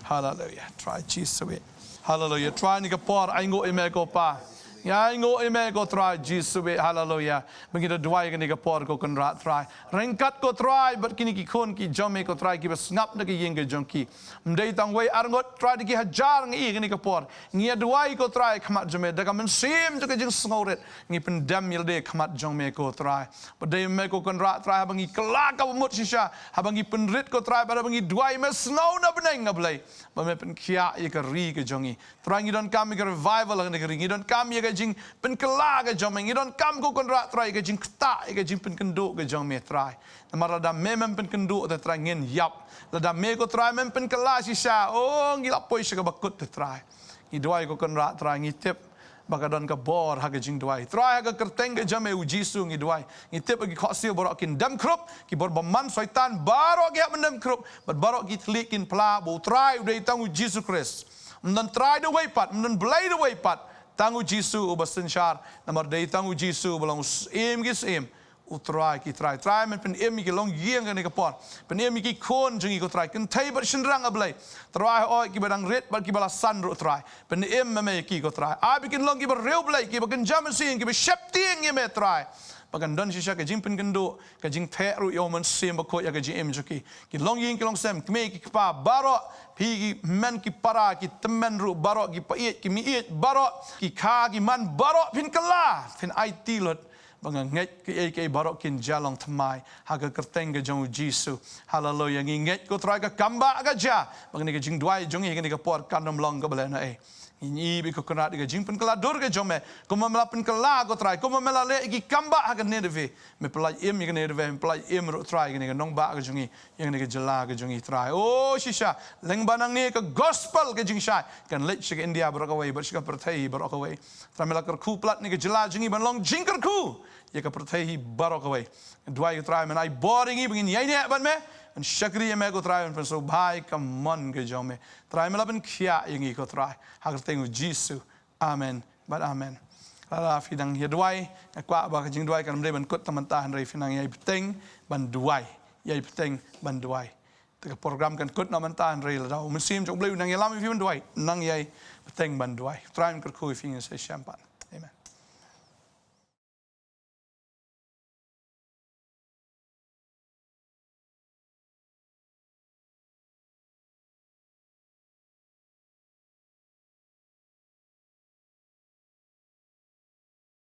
Haleluya. Trai Jisu eh. Haleluya. Trai kane ka por ainguh ïa me ko Pa. Ngi ainguh ïa me ko Trai Jisu eh. Haleluya. Ba ngi da duwai kane ka por ko Kynrad Trai. Ryngkat ko Trai bad kine ki khun ki jong me ko Trai kiba sngap na ka ïing ka jong ki. Ym dei tang wei arngut Trai da ki hajar ngi ïa kane ka por. Ngi ïa duwai ko Trai khmat jong me da ka mynsiem da ka jingsngewrit. Ngi pyndem ïa lade khmat jong me ko Trai. Ba dei me ko Kynrad Trai haba ngi kylla kaba mut shisha. Haba ngi pynrit ko Trai bad haba ngi duwai me sngew na bneng A Blei. Ba me pynkhiah ïa ka ri ka jong ngi. Trai ngi donkam ïa ka revival ha kane ka ri. Ngi donkam ïa ka jingpynkylla ka jong me. Ngi donkam ko Kynrad Trai ïa ka jingktah ïa ka jingpynkynduh ka jong me Trai. Namar lada me mem pynkynduh te Trai ngin ïap. Lada me ko Trai mem pynkylla shisha. Oh ngi la poi sha kaba kut te Trai. Ngi duwai ko Kynrad Trai ngi tip. Ba ka don ka bor ha ka jingduwai. Trai ha ka kyrteng ka jong me u Jisu ngi duwai. Ngi tip ba ki khohsiew baroh kin dem khrup, ki bor bymman Soitan baroh ki hap ban dem khrup, bad baroh ki thylliej kin phla ba u Trai u dei tang u Jisu Khrist. Ym don Trai da wei pat, ym don Blei da wei pat, tang u Jisu uba synshar, namar dei tang u Jisu uba long u Syiem ki syiem. U Trai ki trai, Trai men pynim ïa ki longïing kane ka por. Pynim ïa ki khun jong ngi ko Trai. Kynthei bad shynrang A Blei. Trai hooid kiba dang rit bad kiba la san ruh Trai. Pynim me ïa ki ko Trai. Ai ba kin long kiba riewblei, kiba kynja mynsiem, kiba sheptieng ïa me Trai. Ba kan don shisha ka jingpynkynduh, ka jingtheh ruh ïa u Mynsiem Bakhuid ïa ka jingim jong ki. Ki longïing ki longsem, kmie ki kpa baroh, phi ki hynmen ki para, ki tymmen ruh baroh, ki paieit ki mieit baroh, ki kha ki man baroh phin kylla, phin aiti lut. Ba nga ngeit kiei kiei baroh kin jia long thymmai ha ka kyrteng ka jong u Jisu. Haleluya. Ngi ngeit ko Trai ka kambah ka jia. Ba kane ka jingduwai jong ngi kane ka por kan ym long kaba lehnohei. Ngi ïohi ba ko Kynrad ïa ka jingpynkylla dur ka jong me. Kumba me la pynkylla ko Trai. Kumba me la leh ïa ki kambah ha ka Nineveh. Me pyllait im ïa ka Nineveh. Me pyllait im ruh Trai kane ka nongbah ka jong ngi. Ïa kane ka jylla ka jong ngi Trai. O shisha. Lyngba nangne ka gospel ka jingshai kan leit sha ka India baroh kawei bad sha ka pyrthei baroh kawei. Trai me la kyrkhu palat ïa ka jylla jong ngi ban long jingkyrkhu ïa ka pyrthei baroh kawei. Duwai ko Trai men ai bor ïa ngi ba ngin ïaineh bad me, ban shakri ïa me ko Trai ban pynsngewbha ïa ka mon ka jong me. Trai me la pynkhiah ïa ngi ko Trai. Ha ka kyrteng u Jisu. Amen. Bad amen. Lada phi dang ïa duwai, nga kwah ba ka jingduwai kan ym dei ban kut tang mynta hynrei phi nang ïai bteng ban duwai. Ïai bteng ban duwai. Te ka program kan kut na mynta hynrei lada u Mynsiem jong u Blei u nang ïalam ïa phi ban duwai, nang ïai bteng ban duwai. Trai un kyrkhu ïa phi ngin sa ïashem pat.